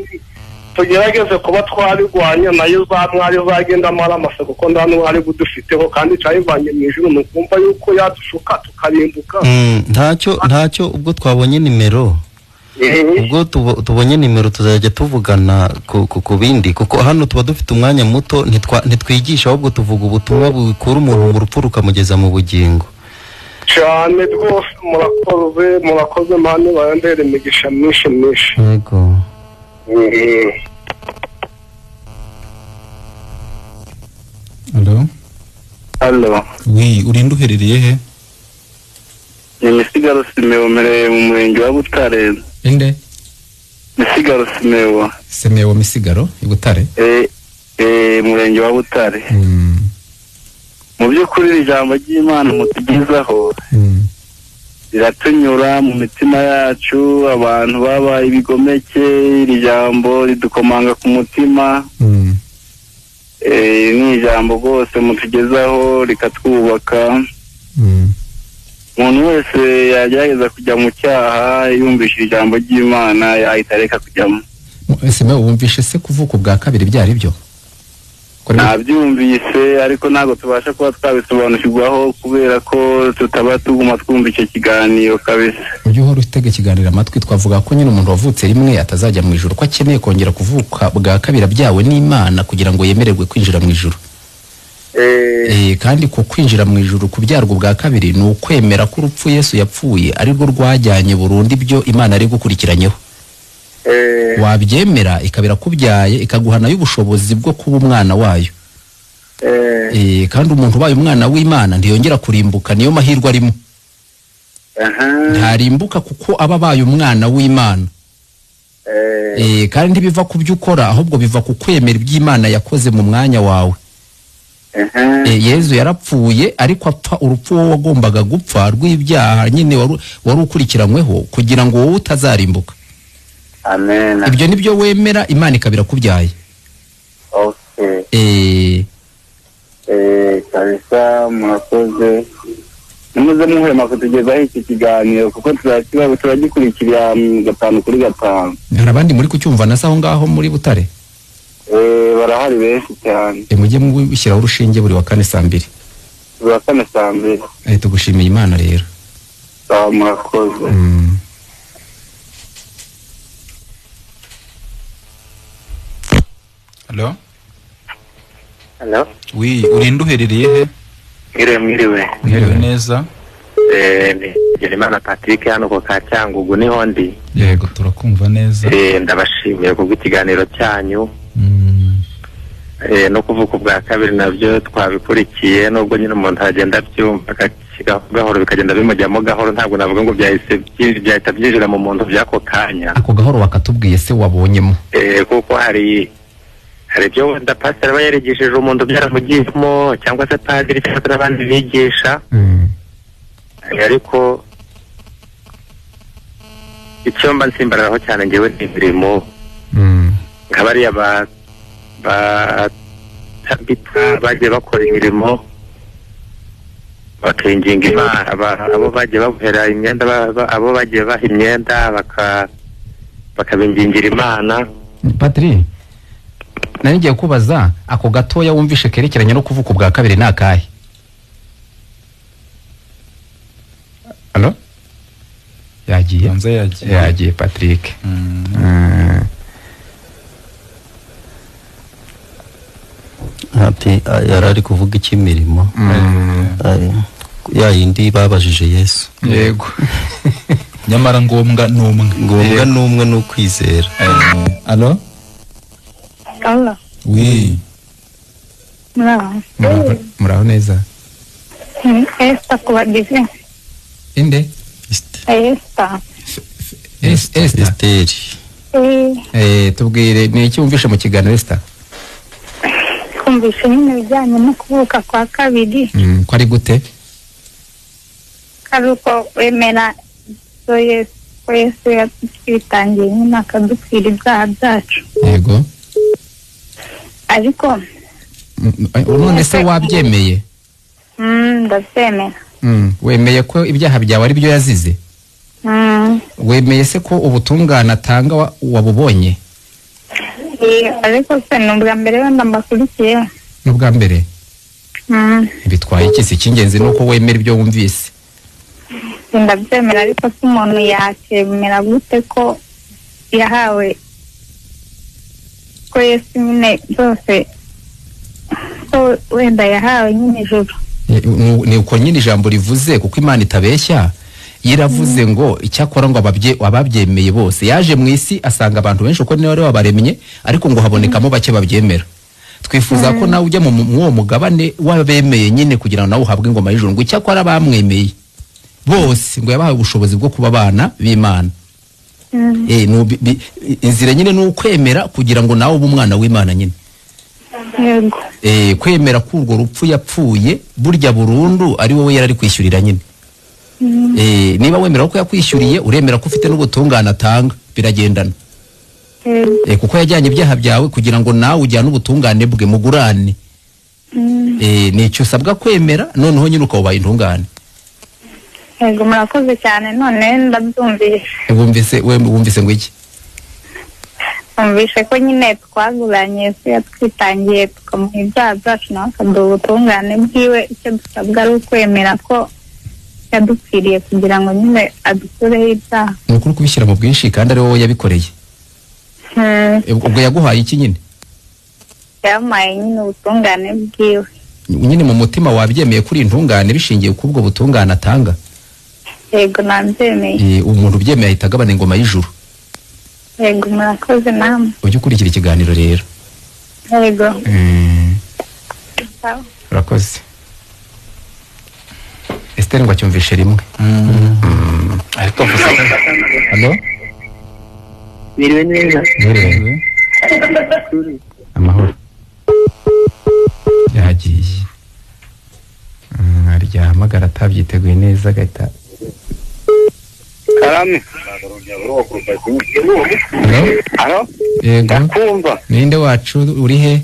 tugerageze kuba twabirwanya, nayo zamwari zagenda amara amase kuko nta n'uruhare budufiteho, kandi cyayivanye mu ijuru ni ukumva yuko yadushuka tukarimbuka. Ntacyo ubwo twabonye nimero, ubwo tubonye nimero tuzajya tuvugana ku bindi, kuko hano tuba dufite umwanya muto, ntitwigisha ahubwo tuvuga ubutumwa bukura umuntu mu rupfu rukamugeza mu bugingo. Cyane rwose murakoze mani barandere imigisha myinshi myinshi. Yego. Allo? Allo. Oui, urinde uherereye he? Ni Misigaro Simeo, mereye mu murenge wa Butare. Inde? Misigaro Simeo. Simeo Misigaro i Butare? Murenge wa Butare. Mu by'ukuri ijambo ry'Imana mutugezaho riratunyura mu mitima yacu, abantu babaye ibigomeke, iri jambo ridukomanga ku mutima. Ni ijambo rwose mutugezaho rikatwubaka. Umuntu wese yagerageza kujya mu cyaha yumvise ijambo ry'Imana yahita areka kujyamo. Ese wumvishe se kuvuka ubwa kabiri byari byo? Nabyumvise ariko ntabwo tubasha kuba twabisobanukirwaho kubera ko tutaba tuguma twumva icyo kiganiro kabisa. Ujye uhora utega ikiganiro amatwi. Twavuga ko nyine umuntu wavutse rimwe atazajya mu ijuru, ko akeneye kongera kuvuka bwa kabiri abyawe n'Imana kugira ngo yemererwe kwinjira mu ijuru. Kandi ku kwinjira mu ijuru kubyarwa bwa kabiri ni ukwemera ko urupfu Yesu yapfuye arirwo rwajyanye burundu ibyo Imana ari gukurikiranyeho. Wabyemera ikabira kubyaye ikaguhana y'ubushobozi bwo kuba umwana wayo. Kandi umuntu ubaye umwana w'Imana ntiyongera kurimbuka, niyo mahirwe arimo. Ntarimbuka kuko aba abaye umwana w'Imana. Kandi ntibiva ku byo ukora ahubwo biva ku kwemera iby'Imana yakoze mu mwanya wawe. Yezu yarapfuye ariko apfa urupfu wowe wagombaga gupfa rw'ibyaha nyine wari ukurikiranyweho kugira ngo wowe utazarimbuka. Amen. Ibyo nibyo wemera Imana ikabira kubyaye. Okay. Kabisa murakoze. Nimuze muhema kutugezaho iki kiganiro kuko turagikurikira 5 kuri 5. Hari abandi muri kucyumva na saho ngaho muri Butare? Barahari benshi cyane. Mujye mubishyiraho urushinge buri wa kane saa 2. Buri wa kane saa 2. Tugushimiye Imana rero. Sawa murakoze. Allo? Allo? Oui, urinde uherereye he? Mwiriwe. Mwiriwe neza. Ni Gerimana Patrick hano ku Kacyangugu niho ndi. Yego turakumva neza. Ndabashimiye kubwo ikiganiro cyanyu. No kuvuka ubwa kabiri nabyo twabikurikiye, nubwo nyine umuntu agenda abyumva gahoro bikagenda bimujyamo gahoro, ntabwo navuga ngo byahita byinjira mu muntu by'ako kanya. Ako gahoro wakatubwiye se wabonyemo? Kuko hari ibyo wenda pasiteri aba yarigishije umuntu byaramugiyemo, cyangwa se padiri cyangwa se n'abandi bigisha. Ariko icyo mba nsimbararaho cyane ngewe ni imirimo nka bariya ba Tabita bagiye bakora imirimo bakinginga Imana, abo bagiye babuhera imyenda, abo bagiye baha imyenda bakabingingira Imana. Patri, nari ngiye kubaza ako gatoya wumvishe kerekeranye no kuvuka ubwa kabiri ni akahe? Allo? Yagiye. Banza yagiye. Yagiye Patrick. Ati yari ari kuvuga icy'imirimo ya yindi babajije Yesu. Yego. Nyamara ngombwa n'umwe. Ngombwa n'umwe ni ukwizera. Allo? Allo. Oui. Muraho. Muraho neza. Esta kubagize. Inde? Esta. Esther. Tubwire ni iki wumvishe mu kiganiro Esther? Twumvishe nyine ibijyanye no kuvuka kwa kabiri. Ko ari gute? Ari uko wemera ko Yesu yatwitangiye nyine akadupfira ibyaha byacu. Yego. Ariko none se wabyemeye? Ndabyemera. Wemeye ko ibyaha byawe ari byo yazize? Wemeye se ko ubutungane atanga wabubonye? Ariko se ni ubwa mbere wenda mbakurikiye. Ni ubwa mbere? Bitwaye iki se? Icy'ingenzi ni uko wemera ibyo wumvise. Ndabyemera, ariko se umuntu yakemera gute ko yahawe ko Yesu nyine byose, ko wenda yahawe nyine ijuru? Ni uko nyine ijambo rivuze, kuko Imana itabeshya. Yiravuze ngo icyakora ngo ababyemeye bose. Yaje mu isi asanga abantu benshi uko niwe wari wabaremye, ariko ngo habonekamo bake babyemera. Twifuza ko nawe ujya mu uwo mugabane w'abemeye nyine, kugira ngo nawe uhabwe ingoma y'ijuru. Ngo icyakora bamwemeye bose ngo yabahaye ubushobozi bwo kuba abana b'Imana. Inzira nyine ni ukwemera kugira ngo nawe ube umwana w'Imana nyine. Yego. Kwemera ko urwo rupfu yapfuye burya burundu ari wowe yarari kwishyurira nyine. Niba wemera ko yakwishyuriye, uremera ko ufite n'ubutungane atanga, biragendana. Kuko yajyanye ibyaha byawe kugira ngo nawe ujyane ubutungane bwe mugurane. Nicyo usabwa kwemera, noneho nyine ukaba intungane. Yego, murakoze cyane, none ndabyumvise. Wumvise ngo iki? Wumvise ko nyine twaguranye Yesu yatwitangiye tukamuha ibyaha byacu nawe akaduha ubutungane bwiwe. Icyo dusabwa ari ukwemera ko yadupfiriye kugira ngo nyine adukureho ibyaha. Ni ukuri kubishyira mu bwinshi kandi ari wowe yabikoreye. Ubwo yaguhaye iki nyine? Yampaye nyine ubutungane bwiwe. Nyine mu mutima wabyemeye kuri intungane bishingiye ku ubwo butungane atanga? Yego, nabyemeye. Umuntu ubyemeye ahita agabana ingoma y'ijuru. Yego, murakoze namwe. Ujye ukurikira ikiganiro rero. Yego. Urakoze. Esther ngo acyumvishe rimwe. Ariko mvuze. Allo? Biriwe neza. Biriwe. Amahoro. Yagiye. Aryahamagara atabyiteguye neza agahita. Karame. Allo? Yego. Ndakumva. Ninde wacu uri he?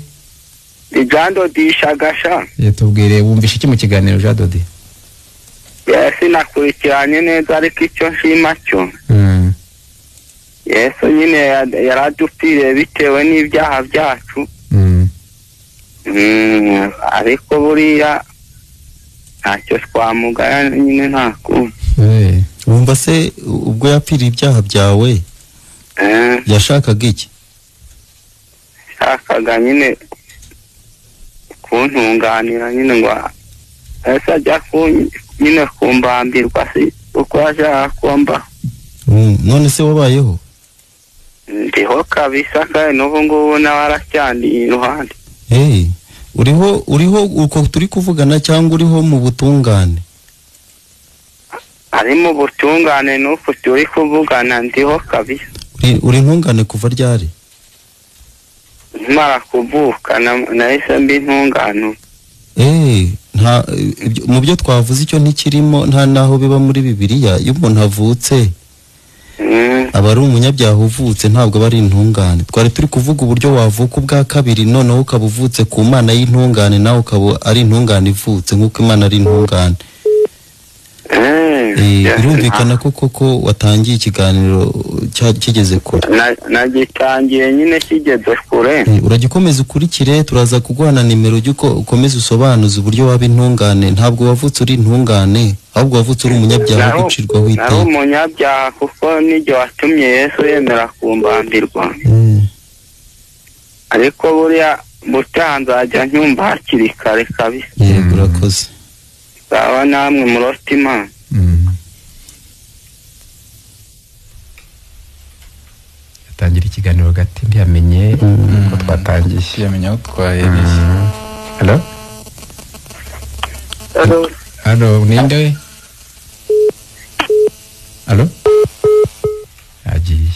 Ijando dishagasha. Yatubwire wumvishe iki mu kiganiro Jadodi? Yesu nakurikiranye neza, ariko icyo nshima cyo Yesu nyine yaradupfiriye bitewe n'ibyaha byacu. Ariko buriya ntacyo twamugaya nyine nta kumva. Wumva se ubwo yapfiriye ibyaha byawe yashakaga iki? Yashakaga nyine kuntunganira nyine ngo ese ajya nyine kumbambirwa si uko yashaka kumba. None se wabayeho? Ndiho kabisa kandi n'ubu ngubu nawe aracyandiye iruhande. Uriho uko turi kuvugana cyangwa uriho mu butungane? Ari mu butungane n'uko turi kuvugana, ndiho kabisa. Uri intungane kuva ryari? Nkimara kuvuka nahise mba intungane. Nta mu byo twavuze icyo ntikirimo, nta naho biba muri Bibiliya. Iyo umuntu avutse aba ari umunyabyaha uvutse, ntabwo aba ari intungane. Twari turi kuvuga uburyo wavuka ubwa kabiri, noneho ukaba uvutse ku Mana y'intungane, nawe ukaba ari intungane ivutse nk'uko Imana ari intungane. Birumvikana ko koko watangiye ikiganiro kigeze kure. Nagitangiye nyine kigeze kure. Uragikomeza ukurikire, turaza kuguhana nimero y'uko ukomeza usobanuza uburyo waba intungane. Ntabwo wavutse uri intungane, ahubwo wavutse uri umunyabyaha gucirwaho iteka. Nari umunyabyaha kuko nijye watumye Yesu yemera kumbambirwa. Ariko buriya butanzajya ncyumva hakiri kare kabisa. Yego urakoze. Sawa namwe murota Imana. Yatangira ikiganiro hagati ntiyamenye ko twatangiye, yamenya aho twahereye. Hello? Hello. Hello, ninde we? Hello? Agiye.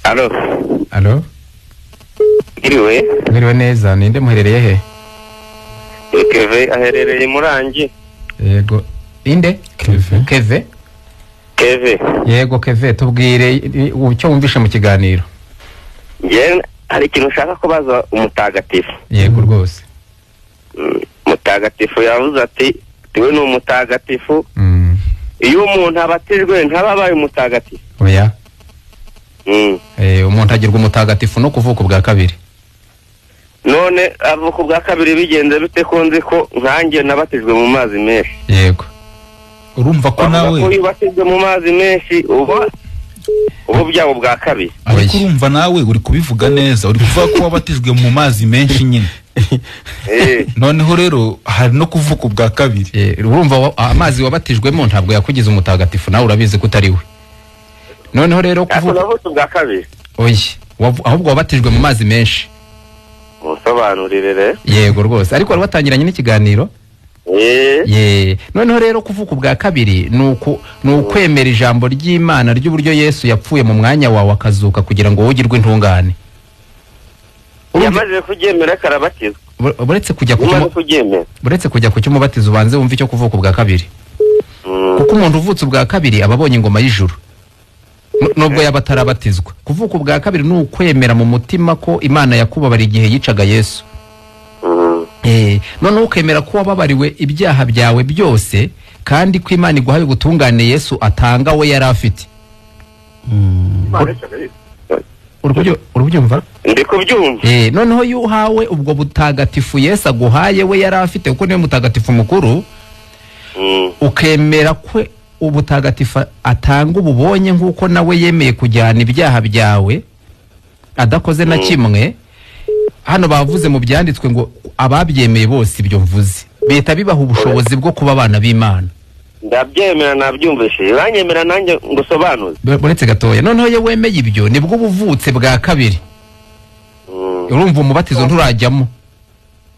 Hello. Hello? Mwiriwe. Mwiriwe neza, ninde muherereye he? Keve aherereye Murangi. Yego. Inde? Keve. Keve? Keve. Yego Keve, tubwire icyo wumvishe mu kiganiro. Nge hari ikintu ushaka kubaza umutagatifu. Yego rwose. Mutagatifu yavuze ati tiwe ni umutagatifu. Iyo umuntu abatijwe ntababaye umutagatifu. Oya. Umuntu agirwa umutagatifu no kuvuka ubwa kabiri. None avuka ubwa kabiri bigenze bite ko nzi ko nkanjye nabatijwe mu mazi menshi? Yego. Urumva ko nawe ko ubatijwe mu mazi menshi uba byabo bwa kabiri. Ariko urumva nawe uri kubivuga neza, uri kuvuga ko wabatijwe mu mazi menshi nyine. Noneho rero hari no kuvuka ubwa kabiri. Urumva amazi wabatijwemo ntabwo yakugize umutagatifu, nawe urabizi ko utari we. Noneho rero kuvuka ubwa kabiri. Oya, ahubwo wabatijwe mu mazi menshi. Musobanurire rero. Yego rwose, ariko wari watangiranye n'ikiganiro? Ye. Noneho rero kuvuka ubwa kabiri ni ukwemera ijambo ry'Imana ry'uburyo Yesu yapfuye mu mwanya wawe akazuka kugira ngo wogirwe intungane. Yamaze kubyemera karabatizwa. Buretse kujya ku cyumubatizo ubanze wumve icyo kuvuka ubwa kabiri. Kuko umuntu uvutse ubwa kabiri aba abonye ingoma y'ijuru. Nubwo yaba atarabatizwa. Kuvuka ubwa kabiri ni ukwemera mu mutima ko Imana yakubabariye igihe yicaga Yesu. Noneho ukemera ko wababariwe ibyaha byawe byose kandi ko Imana iguhaye ubutungane Yesu atanga we yari afite. Urubyumva? Ndi kubyumva. Noneho iyo uhawe ubwo butagatifu Yesu aguhaye we yari afite kuko niwe mutagatifu mukuru, ukemera ko ubutagatifu atanga ububonye nkuko nawe yemeye kujyana ibyaha byawe adakoze na kimwe. Hano bavuze mu byanditswe ngo ababyemeye bose ibyo mvuze bihita bibaha ubushobozi bwo kuba abana b'Imana. Ndabyemera nabyumvise, uranyemera nanjye ngusobanuze. Buretse gatoya. Noneho iyo wemeye ibyo nibwo ubuvutse bwa kabiri. Urumva umubatizo nturajyamo.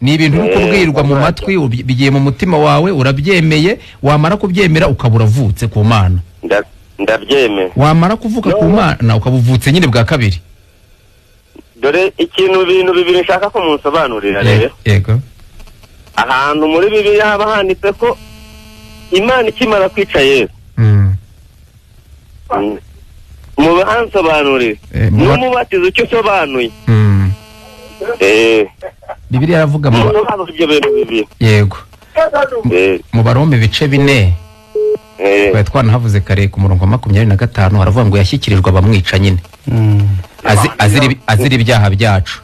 Ni ibintu uri kubwirwa mu matwi, bigiye mu mutima wawe, urabyemeye, wamara kubyemera ukaba uravutse ku Mana. Ndabyemera. Wamara kuvuka ku Mana ukaba uvutse nyine bwa kabiri. Dore ikintu bintu bibiri nshaka ko munsobanurira rero. Yego. Ahantu muri Bibiliya haba handitse ko Imana ikimara kwica Yesu. Mubansobanurire. N'umubatizo icyo usobanuye. Bibiliya iravuga mu Yego. Mu Baroma ibice 4. Twari twanahavuze kare ku murongo wa 25 haravuga ngo yashyikirijwe abamwica nyine. Azira ibyaha byacu.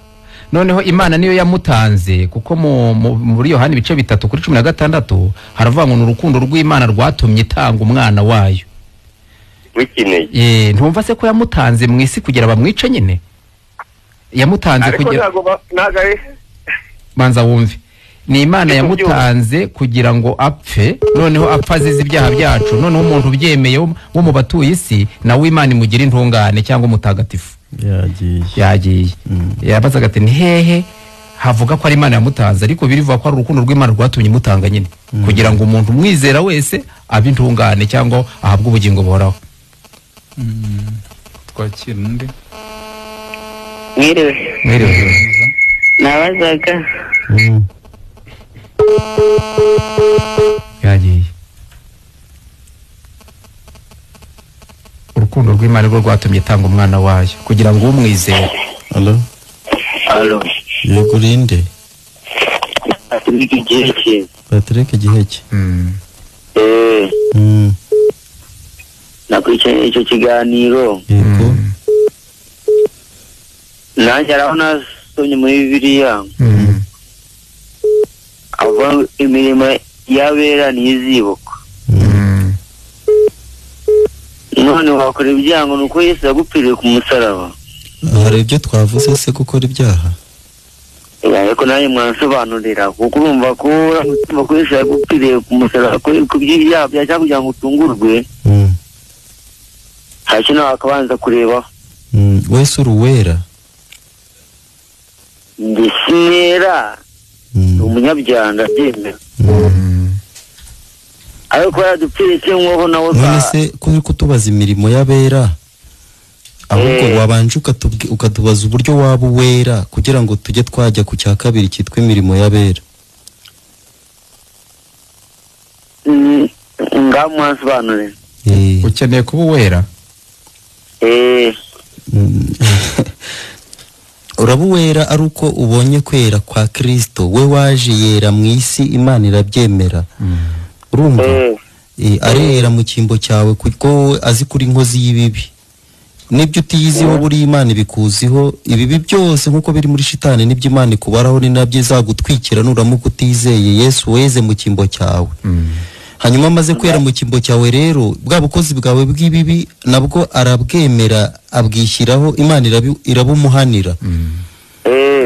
Noneho Imana niyo yamutanze kuko muri Yohana ibice 3 kuri 16 haravuga ngo n'urukundo rw'Imana rwatumye itanga umwana wayo. Wikineye. Ntumva se ko yamutanze mu isi kugira bamwice nyine? Yamutanze kugira banza wumve. Ni Imana yamutanze kugira ngo apfe, noneho apfa azize ibyaha byacu. Noneho umuntu ubyemeye wo mu batuye isi nawe Imana imugira intungane cyangwa umutagatifu. Yagiye. Yabazaga ati ni hehe havuga ko ari Imana yamutanze, ariko birivuga ko ari urukundo rw'Imana rwatumye imutanga nyine kugira ngo umuntu umwizera wese abe intungane cyangwa ahabwe ubugingo buhoraho. Twakira undi. Mwiriwe. Mwiriwe. Nabazaga. Yagiye. Urukundo rw'Imana rwo rwatumye itanga umwana wayo kugira ngo umwizere. Allo. Allo. Yego urinde? Patrick Giheke. Patrick Giheke. Nakurikiranye icyo kiganiro. Yego. Nanjye araho nasomye muri Bibiliya. Avuga imirimo y'abera ntizibukwa. None wakora ibyaha ngo ni uko Yesu yagupfiriye ku musaraba. Hari ibyo twavuze se gukora ibyaha? Ariko nanjye mwansobanurira, kuko urumva ko uramutse ko Yesu yagupfiriye ku musaraba ku by'ibyaha byawe cyangwa kugira ngo utungurwe, nta kintu wakabanza kurebaho. Wese uri uwera? Njye sinera, ni umunyabyaha ndabyemera. Ariko yaradupfiriye cyangwa nawe. None se ko uri kutubaza imirimo y'abera, ahubwo wabanje ukatubaza uburyo waba uwera kugira ngo tujye twajya ku cya kabiri cyitwa imirimo y'abera. Ngaho mwansobanurire. Ukeneye kuba uwera? Uraba uwera ari uko ubonye kwera kwa Kristo, we waje yera mu isi, Imana irabyemera. Urumva? Arera mu cyimbo cyawe kuko azi kuri inkozi y'ibibi. Nibyo utiyiziho buri Imana ibikuziho, ibibi byose nkuko biri muri shitani nibyo Imana ikubaraho, ni nabyo izagutwikira nuramuka utizeye Yesu weze mu cyimbo cyawe. Hanyuma amaze kwera mu cyimbo cyawe rero, bwa bukozi bwawe bw'ibibi nabwo arabwemera, abwishyiraho, Imana irabumuhanira.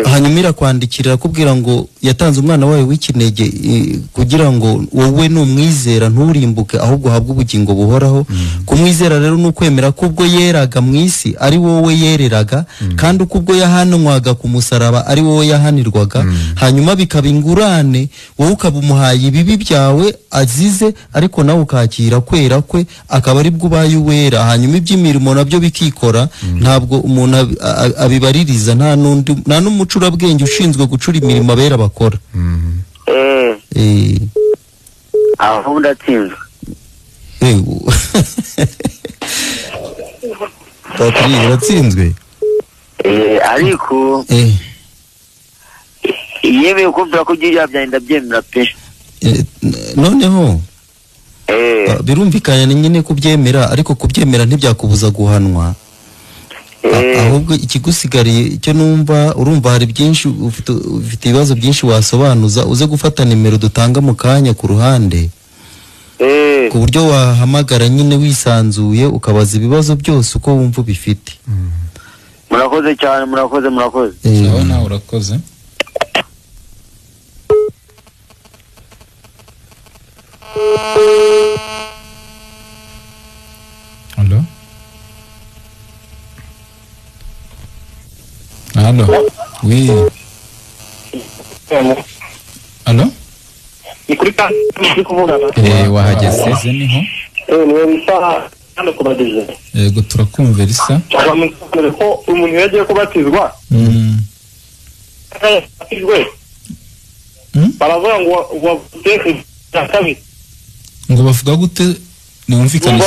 Hanyuma irakwandikira akubwira ngo yatanze umwana wayo w'ikinege kugira ngo wowe numwizera nturimbuke ahubwo uhabwe ubugingo buhoraho. Kumwizera rero ni ukwemera ko ubwo yeraga mu isi ari wowe yereraga, kandi uko ubwo yahanwaga ku musaraba ari wowe yahanirwaga. Hanyuma bikaba ingurane, wowe ukaba umuhaye ibibi byawe azize, ariko nawe ukakira kwera kwe, akaba ari bwo ubaye uwera. Hanyuma iby'imirimo nabyo bikikora, ntabwo umuntu abibaririza, nta n'undi, nta n'umucurabwenge ushinzwe gucura imirimo abera bakora. Aho ndatsinzwe. Patrick uratsinzwe? Ariko yemeye kumvira ko ibyaha byanjye ndabyemera pe. Noneho birumvikana nyine kubyemera, ariko kubyemera ntibyakubuza guhanwa. Ahubwo ikigusigariye icyo numva, urumva hari byinshi ufite ibibazo byinshi wasobanuza, uze gufata nimero dutanga mu kanya ku ruhande, ku buryo wahamagara nyine wisanzuye ukabaza ibibazo byose uko wumva ubifite. Murakoze cyane, murakoze, murakoze. Sawa, nawe urakoze. Allo? Allo? Oui. Allo? Ni kuri kandi kuvugana. Wahageze niho? Ni Elisa hano kubageze. Yego turakumva Elisa. Ko umuntu yagiye kubatizwa. Baravuga ngo wavutse bwa kabiri. Ngo bavuga gute? Niwumvikane.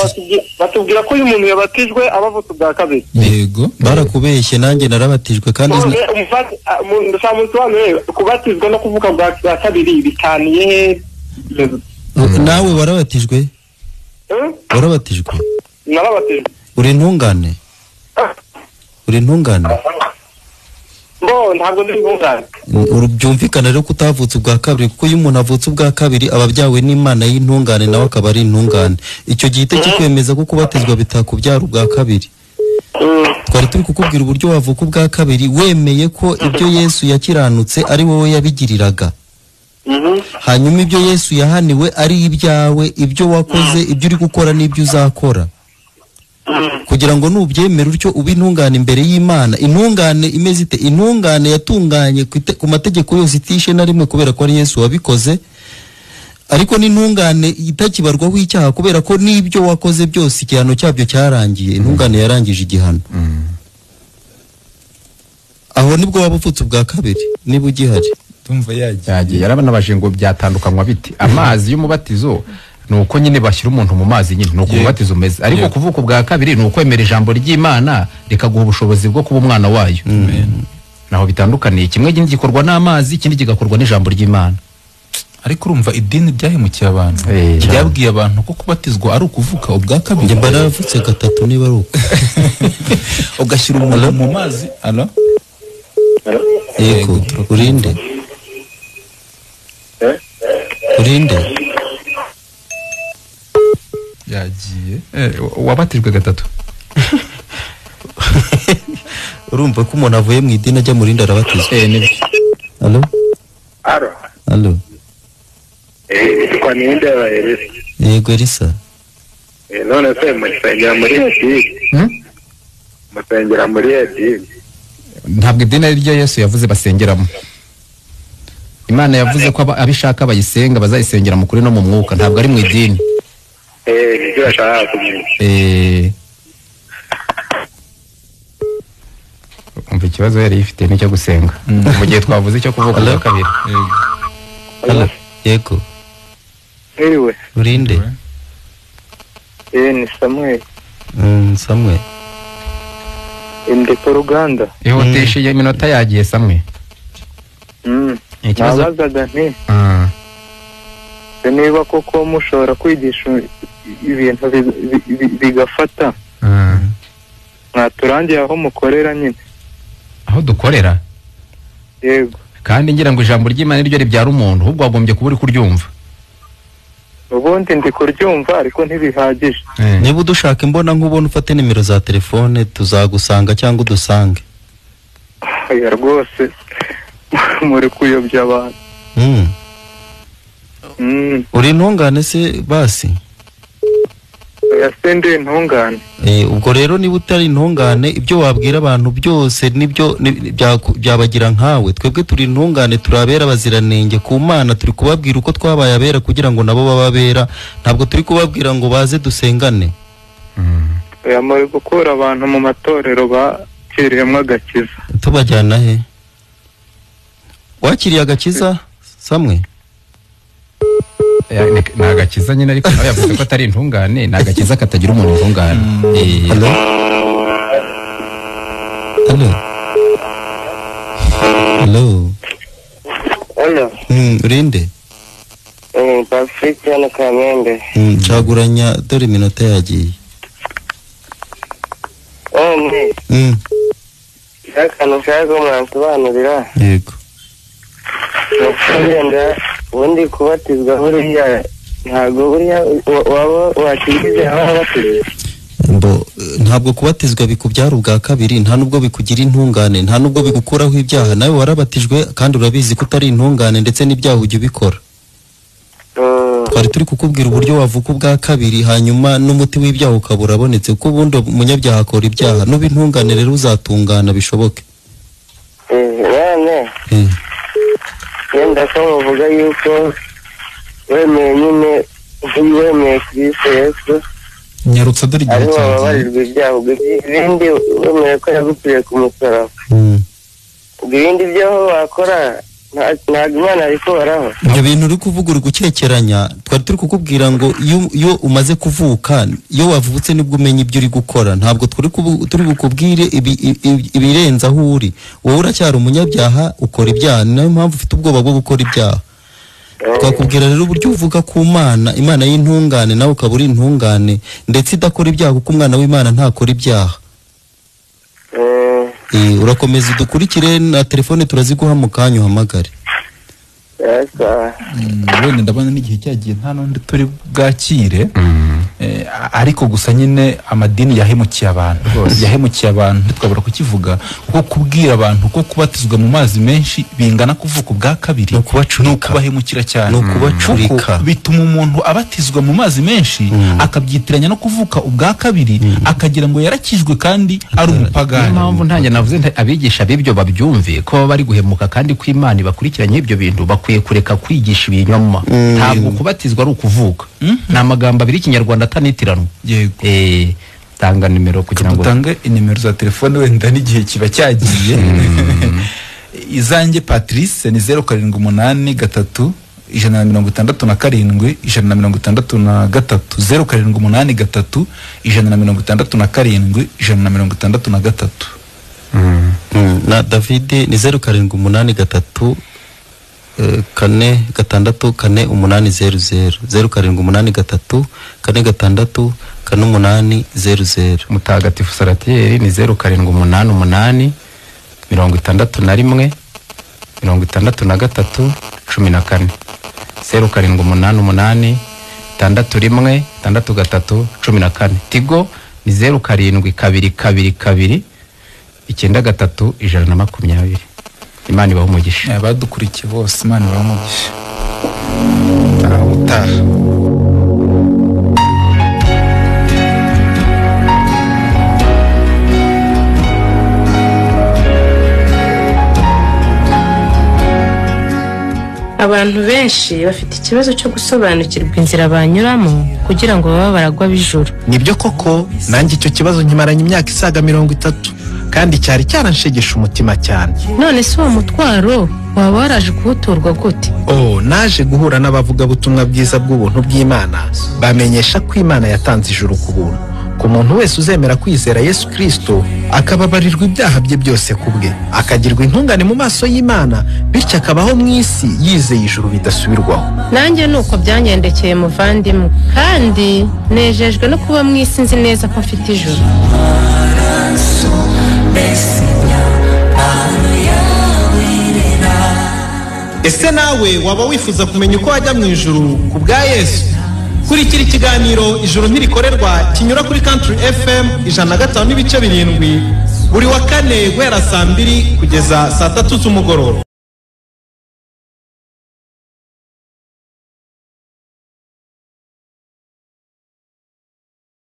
Batubwira ko uyu muntu yabatijwe abavutse bwa kabiri. Yego. Barakubeshye, nanjye narabatijwe kandi kubatizwa no kuvuka bwa kabiri bitaniye. Nawe warabatijwe? Warabatijwe? Narabatijwe. Uri intungane? Uri intungane? Bo ntabwo ndi intungane. Byumvikana rero ko utavutse ubwa kabiri, kuko iyo umuntu avutse ubwa kabiri aba abyawe n'Imana y'intungane, nawe akaba ari intungane. Icyo gihita kikwemeza ko kubatizwa bitakubyara ubwa kabiri. Twari turi kukubwira uburyo wavuka ubwa kabiri wemeye ko ibyo Yesu yakiranutse ari wowe yabigiriraga. Hanyuma ibyo Yesu yahaniwe ari ibyawe, ibyo wakoze, ibyo uri gukora n'ibyo uzakora. Kugira ngo nubyemere utyo ube intungane imbere y'Imana. Intungane imeze ite? Intungane yatunganye ku mategeko yose itishe na rimwe kubera ko ari Yesu wabikoze, ariko n'intungane itakibarwaho icyaha kubera ko n'ibyo wakoze byose igihano cyabyo cyarangiye. Intungane yarangije igihano. Aho nibwo waba uvutse ubwa kabiri niba ugihari. Tumva yagiye yarabanabaje ngo byatandukanywa bite? Amazi y'umubatizo nuko nyine bashyira umuntu mu mazi nyine nuko umubatizo umeze, ariko kuvuka ubwa kabiri ni ukwemera ijambo ry'Imana rikaguha ubushobozi bwo kuba umwana wayo. Naho bitandukaniye, kimwe gikorwa n'amazi, ikindi kigakorwa n'ijambo ry'Imana. Ariko urumva idini ryahemukiye abantu, ryabwiye abantu ko kubatizwa ari ukuvuka ubwa kabiri. Njye mba naravutse gatatu niba ari uko. Ugashyira umuntu mu mazi. Alo? Yego, urinde? Urinde? Yagiye. Wabatijwe gatatu. Urumva ko umuntu avuye mu idini ajya mu rindi arabatizwa. Nibyo. Alo? Alo. Alo. Nitwa Niyindeba Elisa. Yego Elisa. None se musengera muri edini? Musengera muri edini? Ntabwo idini ari ryo Yesu yavuze basengeramo. Imana yavuze ko abishaka bayisenga bazayisengera mu kuri no mu mwuka, ntabwo ari mu idini. Nibyo bashaka kumenya. Umva ikibazo yari ifite nicyo gusenga. Mu gihe twavuze icyo kuvuka bwa kabiri. Alo. Yego. Ewe. Urinde? Ni Samuel. Samuel. Ndi ku ruganda. Ihutishije iminota yagiye Samuel. Nabazaga nti niba koko mushobora kwigisha ibintu bigafata, mwaturangiye aho mukorera nyine. Aho dukorera? Yego. Kandi ngira ngo ijambo ry'Imana niryo ribyara umuntu, ahubwo wagombye kuba uri kuryumva. Ubundi ndi kuryumva ariko ntibihagije. Niba udushaka imbona nkubona ufate nimero za telefone tuzagusanga cyangwa udusange. Oya rwose muri kuyobya abantu. Uri intungane se basi? Oya se ndi intungane. Ubwo rero niba utari intungane ibyo wabwira abantu byose nibyo byabagira nkawe. Twebwe turi intungane, turi abera baziranenge ku Mana, turi kubabwira uko twabaye abera kugira ngo nabo bababera, ntabwo turi kubabwira ngo baze dusengane. Oya muri gukura abantu mu matorero bakiriyemo agakiza. Tubajyana he? Wakiriye agakiza Samwe? Ni agakiza nyine, ariko nawe yavuze ko atari intungane, ni agakiza katagira umuntu intungane. Alo? Alo? Alo? Alo? Urinde? Patrick hano Kamembe. Caguranya dore iminota yagiye. Akantu nshaka ko mwansobanurira. Yego. Wenda ubundi kubatizwa buriya ntabwo buriya waba wakiriye aho wabatizwa. Ntabwo kubatizwa bikubyara ubwa kabiri, nta nubwo bikugira intungane, nta nubwo bigukuraho ibyaha. Nawe warabatijwe kandi urabizi ko utari intungane, ndetse n'ibyaha ujya ubikora. Twari turi kukubwira uburyo wavuka ubwa kabiri, hanyuma n'umuti w'ibyaha ukaba urabonetse, kuko ubundi umunyabyaha akora ibyaha. Nuba intungane rero uzatungana bishoboke. None yenda ko muvuga yuko wemeye nyine, wemeye Kristo Yesu, nyarutsa dore igihe cyagiye, wababarirwa ibyaha, ibindi wemeye ko yagupfiriye ku musaraba, ibindi byaho wakora ntabwo Imana yabikoraho. Ibyo bintu uri kuvuga uri gukekeranya. Twari turi kukubwira ngo iyo umaze kuvuka, iyo wavutse nibwo umenya ibyo uri gukora. Ntabwo turi bukubwire ibirenze aho uri. Wowe uracyari umunyabyaha, ukora ibyaha, ni nayo mpamvu ufite ubwoba bwo gukora ibyaha. Twakubwira rero uburyo uvuga ku Mana, Imana y'intungane, nawe ukaba uri intungane ndetse idakora ibyaha, kuko umwana w'Imana ntakora ibyaha. Urakomeza udukurikire na telefone turaziguha mu kanya uhamagare. Wenda ndabona n'igihe cyagiye nta n'undi turi bwakire. Ariko gusa nyine amadini yahemukiye abantu, yahemukiye abantu ntitwabura kukivuga, kuko kubwira abantu ko kubatizwa mu mazi menshi bingana kuvuka ubwa kabiri ni ukubahemukira cyane, ni ukubacurika. Bituma umuntu abatizwa mu mazi menshi akabyitiranya no kuvuka ubwa kabiri, akagira ngo yarakijwe kandi ari umupagani. Niyo mpamvu ntange navuze abigisha b'ibyo babyumve ko bari guhemuka, kandi ko Imana ibakurikiranye ibyo bintu, bakwiye kureka kwigisha ibinyoma. Ntabwo kubatizwa ari ukuvuka, ni amagambo abiri y'ikinyarwanda atanitiranwa. Yego. Tanga nimero kugira ngo dutange inimero za telefone, wenda n'igihe kiba cyagiye. Izanjye Patrice ni 0783 167 163, 0783 167 163. Na David ni 0783 4 6 4 8 0 0 0783 4 6 4 8 0 0. Mutagatifu Saratiyeri ni 0788 61 63 14 0788 61 63 14. Tigo ni 0722 2 93 120. Imana ibahe umugisha. Abadukurikiye bose Imana ibahe umugisha. Utaha. Abantu benshi bafite ikibazo cyo gusobanukirwa inzira banyuramo kugira ngo babe baragwa b'ijuru. Nibyo koko, nanjye icyo kibazo nkimaranye imyaka isaga 30 kandi cyari cyaranshegesha umutima cyane. None se uwo mutwaro waba waraje kuwuturwa gute? Oh, naje guhura n'abavugabutumwa bwiza bw'ubuntu bw'Imana, bamenyesha ko Imana yatanze ijuru ku buntu ku muntu wese uzemera kwizera Yesu Kristo, akababarirwa ibyaha bye byose ku bwe, akagirwa intungane mu maso y'Imana, bityo akabaho mu isi yizeye ijuru bidasubirwaho. Nanjye nuko byangendekeye muvandimwe, kandi nejejwe no kuba mu isi nzi neza ko mfite ijuru. Ese nawe waba wifuza kumenya uko wajya mu ijuru ku bwa Yesu? Kurikira ikiganiro Ijuru Ntirikorerwa kinyura kuri Country FM 105.7 buri wa kane guhera saa 2 kugeza saa 3 z'umugoroba.